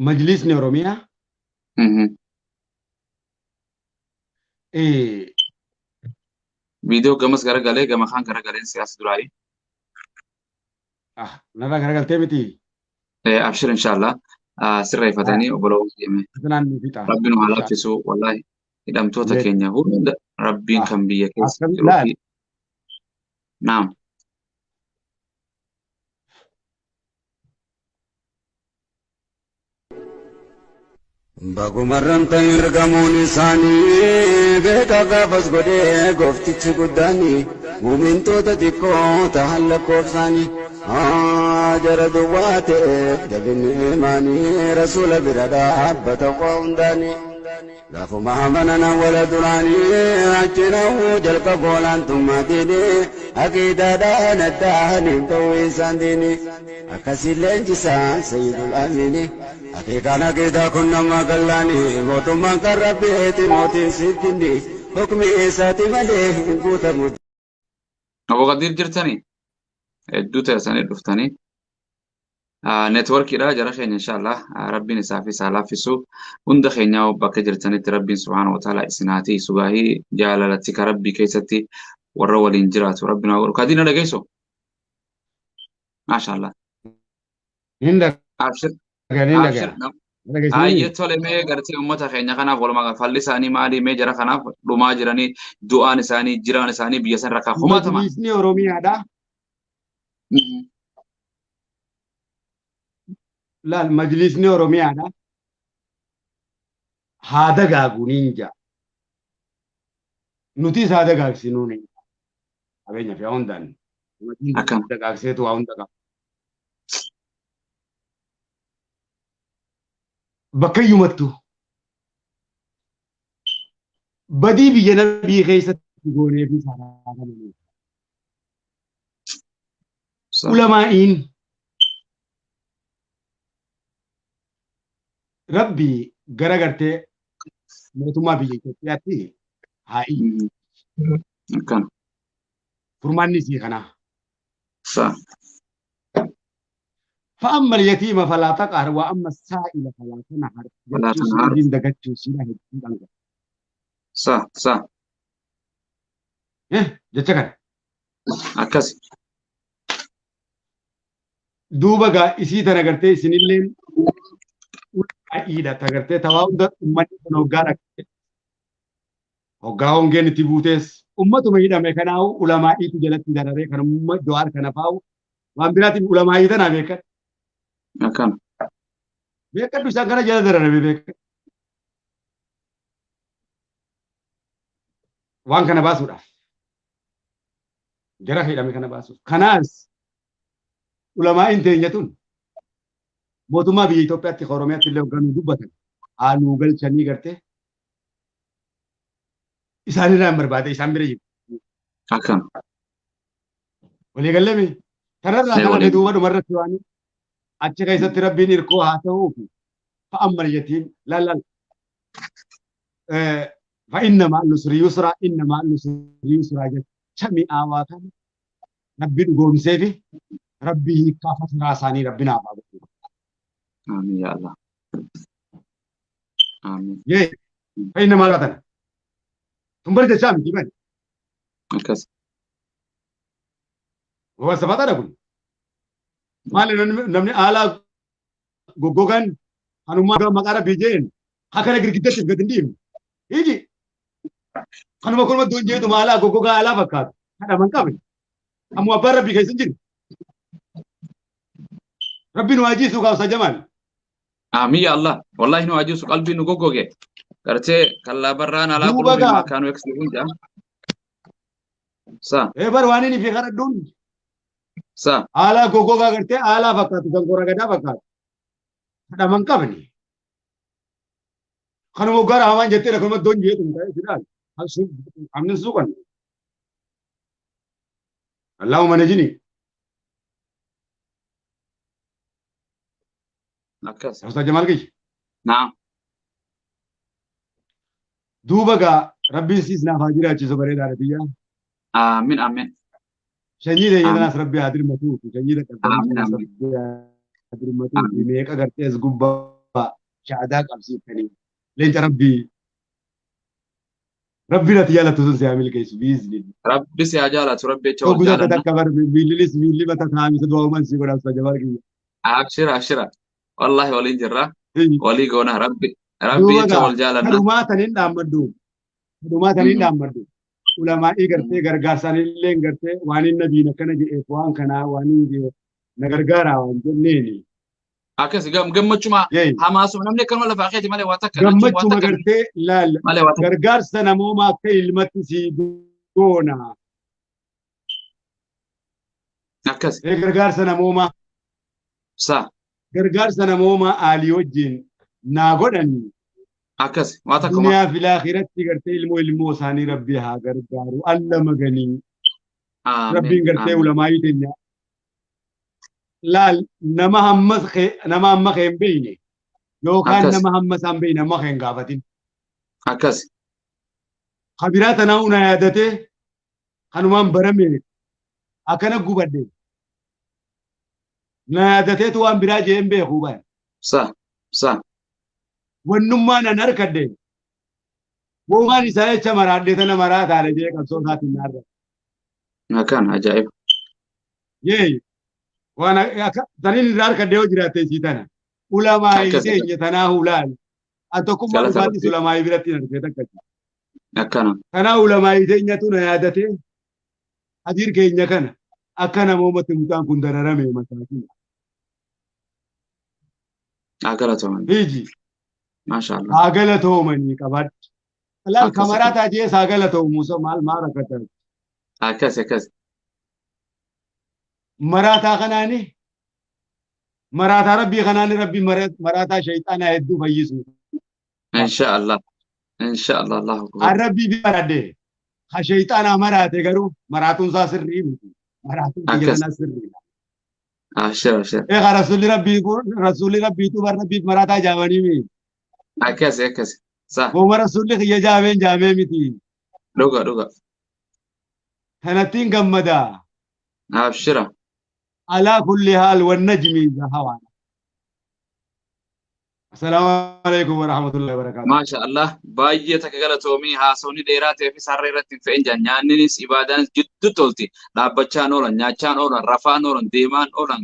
Majlisni Oromiyaa Viidiyoo gamas garagalee gama kaan garagaleen siyaasa duraayii. Narraa garagaltee miti. Abshir inshaallah sirreeffatanii obboloo deeme. Kanaan nu fixa. Rabbi nu haa laffisu wallahi hidhamtoota keenya hunda Rabbiin kan biyya keessa Akkam jiruu laal. fi naam. Bagumarran ta'in ergamuun isaanii beekaa gaafas godhee gooftichi guddaani muumintoota xiqqoo ta'an lakkoofsaanii jara duwwaa ta'eef jabinni imaanii rasuula bira dhaabbata waa hundaanii. Gaafuma amanan awwala duraanii achinaa'uu jalqaba olaantummaa diinii aqiidaadhaan addaan hin ta'uu isaan diinii akkasii leenjisaan sayyidul amiinii aqiiqaan aqiidaa kun nama gallaanii mootummaan kan rabbiiti mootiin sittinni hukmi isaati malee hin guutamu. Abu Qadiir jirtanii hedduu teessanii dhuftanii networkiidha jara keenya inshallah rabbiin isaaf isaa laaffisu hunda keenya bakka jirtanitti rabbiin subhaanahu wa ta'ala isin haa tiisu gaahii jaalalatti ka rabbii keessatti warra waliin jiraatu rabbiin haa godhu. Kadiina dhageessu? Maashaallah. Hin Abshir. dhagaa hin Abshir. dhagaa. Dhageessanii Hayyee tole mee gartee uummata keenya kanaaf walumaa falli isaanii maali mee jara kanaaf dhumaa jiranii du'aan isaanii jiraan isaanii biyya san rakkaa kumaatama. Majlisni Oromiyaadha. Laal majlisni Oromiyaadha. Haa dagaagu niin jaa. Nutis haa dagaagsinuu niin jaa. Qabeenya fi haa hundaan. Akkam. Dagaagseetu waa hunda qaba. Bakka iyyumattu badii biyya nabii keessatti goonee fi saraaraman. Ulamaa'iin rabbi gara gartee mootummaa biyya Itoophiyaatti haa iyyu. Akkam. Furmaanni isii kanaa. Sa. فأما اليتيم فلا تقهر وأما السائل فلا تنهر فلا jechuu تنهر. suudiin dagachuu siidha hedduu dhanga. Sa. Sa. Jecha kana. Akkas. Duuba gaa isii tana gartee isinilleen ulaa'iidha ta gartee tawaa hunda uummanni kun hoggaa rakkate. Hoggaa hongeen itti buutees ummatuma hidhame kanaa'u ulamaa'iitu jalatti dararee kan umma Jawaar kana faa'u waan biraatiin ulamaa'ii tanaa beekan. Akkam. Beekadhu isaan kana jala dararame beekan. Waan kana baasuudhaaf. Jara hidhame kana baasuuf. Kanaas ulamaa'iin teenya tun mootummaa biyya Itoophiyaatti Oromiyaatti illee hoggaa nu dubbatan haa nuu galchanii gartee isaanirraa hin barbaade isaan bira jiru. Akkam. Walii galleemi. Kanarraa Ee, kana walii. duuba dhumarratti waan achi keessatti rabbiin hirkoo haa ta'uu fi fa'ammal yatiim laal laal fa'inna ma'al usri yusra inna ma'al usri yusra jecha mi'aawaa kana rabbi dhugoomsee fi rabbi hiikkaa fatiraa isaanii rabbi naaf haa godhu. Amiin yaa Allah. Amiin. Yee fa'inna maal baatan tun bari jechaa miti bari Akkas. waan safataadha kun. Maali namni haala goggogan kanummaa maqaa rabbii jeen hakana girgiddatti gad hin dhiifne. Iji kanuma kunuma duun jeetu haala goggogaa alaa fakkaatu kadhaman qabne. Ammoo abbaan rabbii keessa hin jiru. Rabbiin waa jiisuu kaawsa jamaal. Amiin yaa Allah. Wallahi nu ajiisu qalbii nu goggoge. Gartee kallaa barraan alaa Duuba quluubi gaa maa kaanuu yaksibuun jaa. Sa. ee bar waan inni fi kadhadhuun Sa. haala goggogaa gartee haalaa fakkaatu kan gadaa fakkaatu kadhaman qabne. Kanuma gara hamaan jettee kanuma doon jeetu ta'e fidaal. Amni suuqan. Allahumma najini. Akkas. Ustaz Jamal kiyya. Naam. Duuba gaa rabbiin siis naaf haa jiraachisu bareedaadha biyya. Amiin amiin. Sanyii teenya Amiin. tanaas rabbi haa dirmatuu fi sanyii dadhabdanii Amiin tanaas amiin. rabbi haa dirmatuu fi Amiin. meeqa gartee as gubbaa shaadaa qabsiiftanii leenca rabbii rabbiin ati jaalattu sun si haa milkeessu biizni. Rabbi si haa jaalatu rabbi jecha wal Oguu takka jaalanna. takka bar miillinis miilli mata taa'amisa du'a uuman si godha Ustaz Jamal kiyya. Abshira abshira. Wallahi waliin jirra. Walii goona rabbi. Rabbi Duuba jecha gaa wal jaalanna. kadhumaa taniin dhaammadhu kadhumaa taniin dhaammadhu ulamaa'ii gartee gargaarsaanillee gartee waan inni nabiin akkana jedheef waan kanaa waan inni jedhe na gargaaraa waan jenneeni. Akkas gammachuma hamaasuma namni akkanuma lafaa keeti malee waa takka gammachuma gartee laal gargaarsa namoomaa akka ilmatti sii goona. Akkas. Gargaarsa namoomaa. Sa. Gargaarsa namoomaa aalii wajjin naa godhanii. Akkas waa takka. Duniyaa fi laakiratti gartee ilmoo ilmoo isaanii rabbi haa gargaaru alla maganii. Rabbiin gartee ulamaayii teenya. Laal nama hammas nama hamma kee hin beekne yookaan nama hamma isaan beekne amma kee hin gaafatin. Akkas. Kabiraa tanaa una yaadatee kanumaan barame akkana gubadhe. Na yaadateetu waan biraa jee hin beeku baay'ee. Sa sa. Wannummaa nan harkadhe. Womaan isaa jecha maraadhe tana maraa taane jee qabsoo isaatiin na argate. Akkaan ajaa'iba. Yee. Waan akka taniin irraa harkadhe yoo jiraatte isii tana. Ulamaayii teenya tanaa hulaal. An tokkummaa dhufaatis ulamaayii biratti hin argee takka. Akkana. Kanaa ulamaayii teenyatu na yaadatee hadiir keenya kana akka namoomatti mucaan kun dararame masaakiin. Haa galatoomanii. Hiji. Maashaallah. Haa galatoomanii qabadhu. Laal kamaraa taatee haa galatoomu maal maal rakkatan. Akkas akkas. Maraataa kanaani maraataa rabbii kanaani rabbii maraataa shayxaanaa hedduu fayyisu. Inshaallah. Inshaallah Allahu akbar. Rabbii bi maradde ha shayxaanaa maraate garuu maraatuun isaa sirrii miti. Maraatuun biyya kanaa sirrii. Abshir abshir. Egaa rasuulli rabbii rasuulli rabbiitu bar rabbiif maraataa jaamanii mi. Akkas akkas. Sa. Gooma rasuulli kiyya jaameen jaamee miti. Dhuga dhuga. Kanattiin gammadaa. Abshira. على كل حال والنجم إذا هوى. السلام عليكم ورحمة الله وبركاته. ما شاء الله baay'ee takka galatoomii haasawni dheeraa ta'ee fi sarara irratti hin fe'in jaan nyaanninis ibaadaanis jidduu tolti dhaabbachaan oolan nyaachaan oolan rafaan oolan deemaan oolan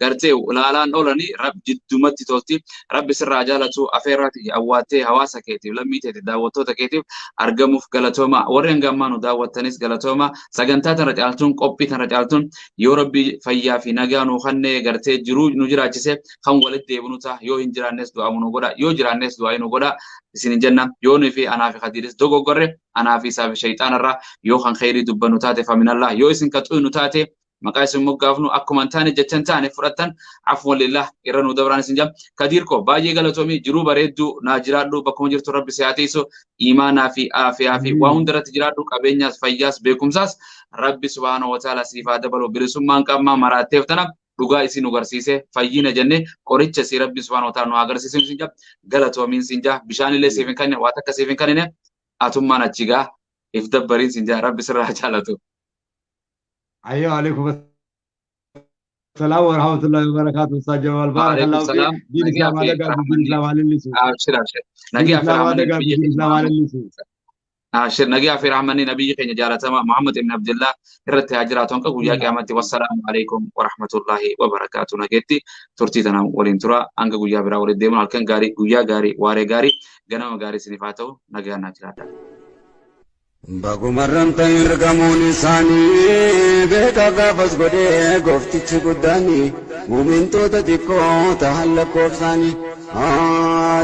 gartee ilaalaan oolanii rab jiddumatti tolti rabbi sirraa jaalatu afeerraati awwaattee hawaasa keetiif lammii teetiif daawwattoota keetiif argamuuf galatooma warri hanga ammaa nu daawwattanis galatooma sagantaa tana caaltuun qophii tana caaltuun yoo rabbi fayyaa fi nagaa nu kennee gartee jiruu nu jiraachise kan walitti deebinu ta'a yoo hin jiraannes du'a nu godha yoo jiraannes du'aa nu godha isin jenna yoo nuyi fi anaa fi Khadiiris dogoggorre anaa fi isaa fi shayxaanarraa yoo kan khayrii dubbannu taate faminallah yoo isin qaxuunu taate maqaa isin moggaafnu akkuma hin taane jecha hin taane fudhattan afwan lillah irra nu dabraan isin jam Khadiir koo baay'ee galatoomii jiruu bareedduu naa jiraadhu bakkuma jirtu rabbi si haa tiisu iimaanaa fi aafiyaa fi waa hundarratti jiraadhu qabeenyaas fayyaas beekumsaas rabbi subhaanahu wa ta'ala siif haa dabalu bilisummaan qabmaa maraatteef tana dhugaa isin nu agarsiise fayyina jenne qoricha si rabbi subhaanahu wa ta'ala nu agarsiise isin jaa galatoomiin sin jaa bishaanillee siif hin kennine waa takka siif hin kennine atummaan achi gaa if dabbariin sin jaa rabbi sirraa jaalatu. Ayyoo alaikum السلام ورحمة الله وبركاته أستاذ جمال بارك الله فيك دين الإسلام هذا دين الإسلام على اللسان أبشر أبشر نجي دين الإسلام على اللسان أبشر نجي في رحمة نبي خير جالتما محمد بن عبد الله رت هجراتهم كوجا قيامتي والسلام عليكم ورحمة الله وبركاته نجتي ترتي تنا ولين ترى أنك ويا برا ولد ديمون الكن غاري ويا غاري واري غاري جنام غاري سنفاتو نجي نجراتا Bagumarran ta'in ergamuun isaanii beekaa gaafas godhee gooftichi guddaanii muumintoota xiqqoo ta'an lakkoofsaanii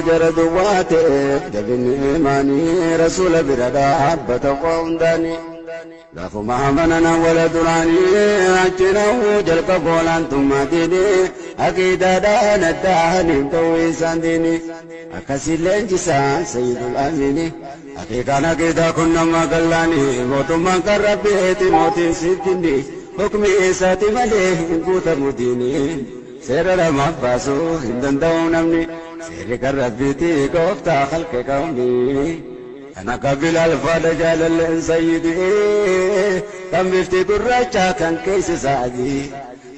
jara duwwaa ta'eef jabinni imaanii rasuula bira dhaabbata waa hundaanii gaafuma amanan awwala duraanii achinaa'uu jalqaba olaantummaa diinii aqiidaadhaan addaaniin ta'uu isaan diinii akkasii leenjisaan sayyidul amiinii. Haqiiqaan aqiidaa kun nama gallaanii mootummaan kan rabbiiti mootiin siif hukmi isaati malee hin guutamu diinii seera lamaaf baasuu hin danda'u namni seerri kan rabbiiti gooftaa halqe qawmii kan akka Bilaal faadha jaalalleen sayyidii kan bifti gurraachaa kan keessi sa'adii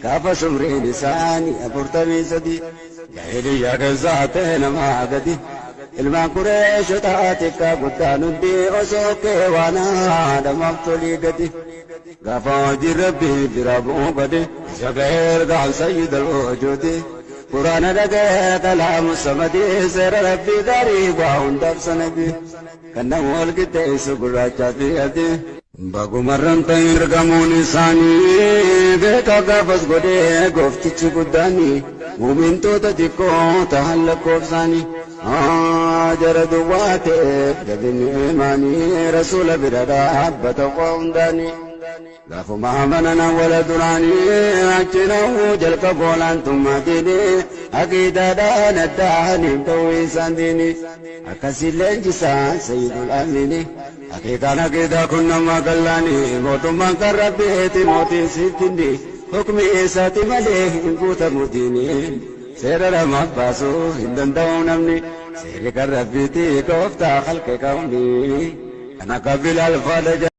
gaafa sumriin isaanii 43 jaahiliyyaa keessaa ta'e namaa gadi. Ilmaan Qureeshotaa xiqqaa guddaan hundi osoo kee waan haadhamaaf tolii gadi. Gaafa hojii rabbii bira bu'uu gadi isa ga'ee ergaan sayyidal wujuudi. Quraana dhaga'ee kalaamu samadii seera rabbii gaarii waa hundaaf sanadii. Kan nama wal qixxeessu gurraachaa fi adii. Bagumarran ta'in ergamuun isaanii beekaa gaafas godhee gooftichi guddaani muumintoota xiqqoo tahan lakkoofsaanii jara duwwaa ta'eef jabinni imaanii rasuula bira dhaabbata waa hundaanii. Gaafuma amanan awwala duraanii achinaa'uu jalqabu olaantummaa diinii aqiidaadhaan addaaniif ta'uu isaan diinii akkasii leenjisaan sayyidul amiinii aqiidaan aqiidaa kun nama gallaanii mootummaan kan rabbiiti mootiin sittindi hukmi isaati malee hin guutamu diinii seera namaaf baasuu hin danda'u namni seerri kan rabbiiti gooftaa halqe kawnii kan akka bilaal faadha.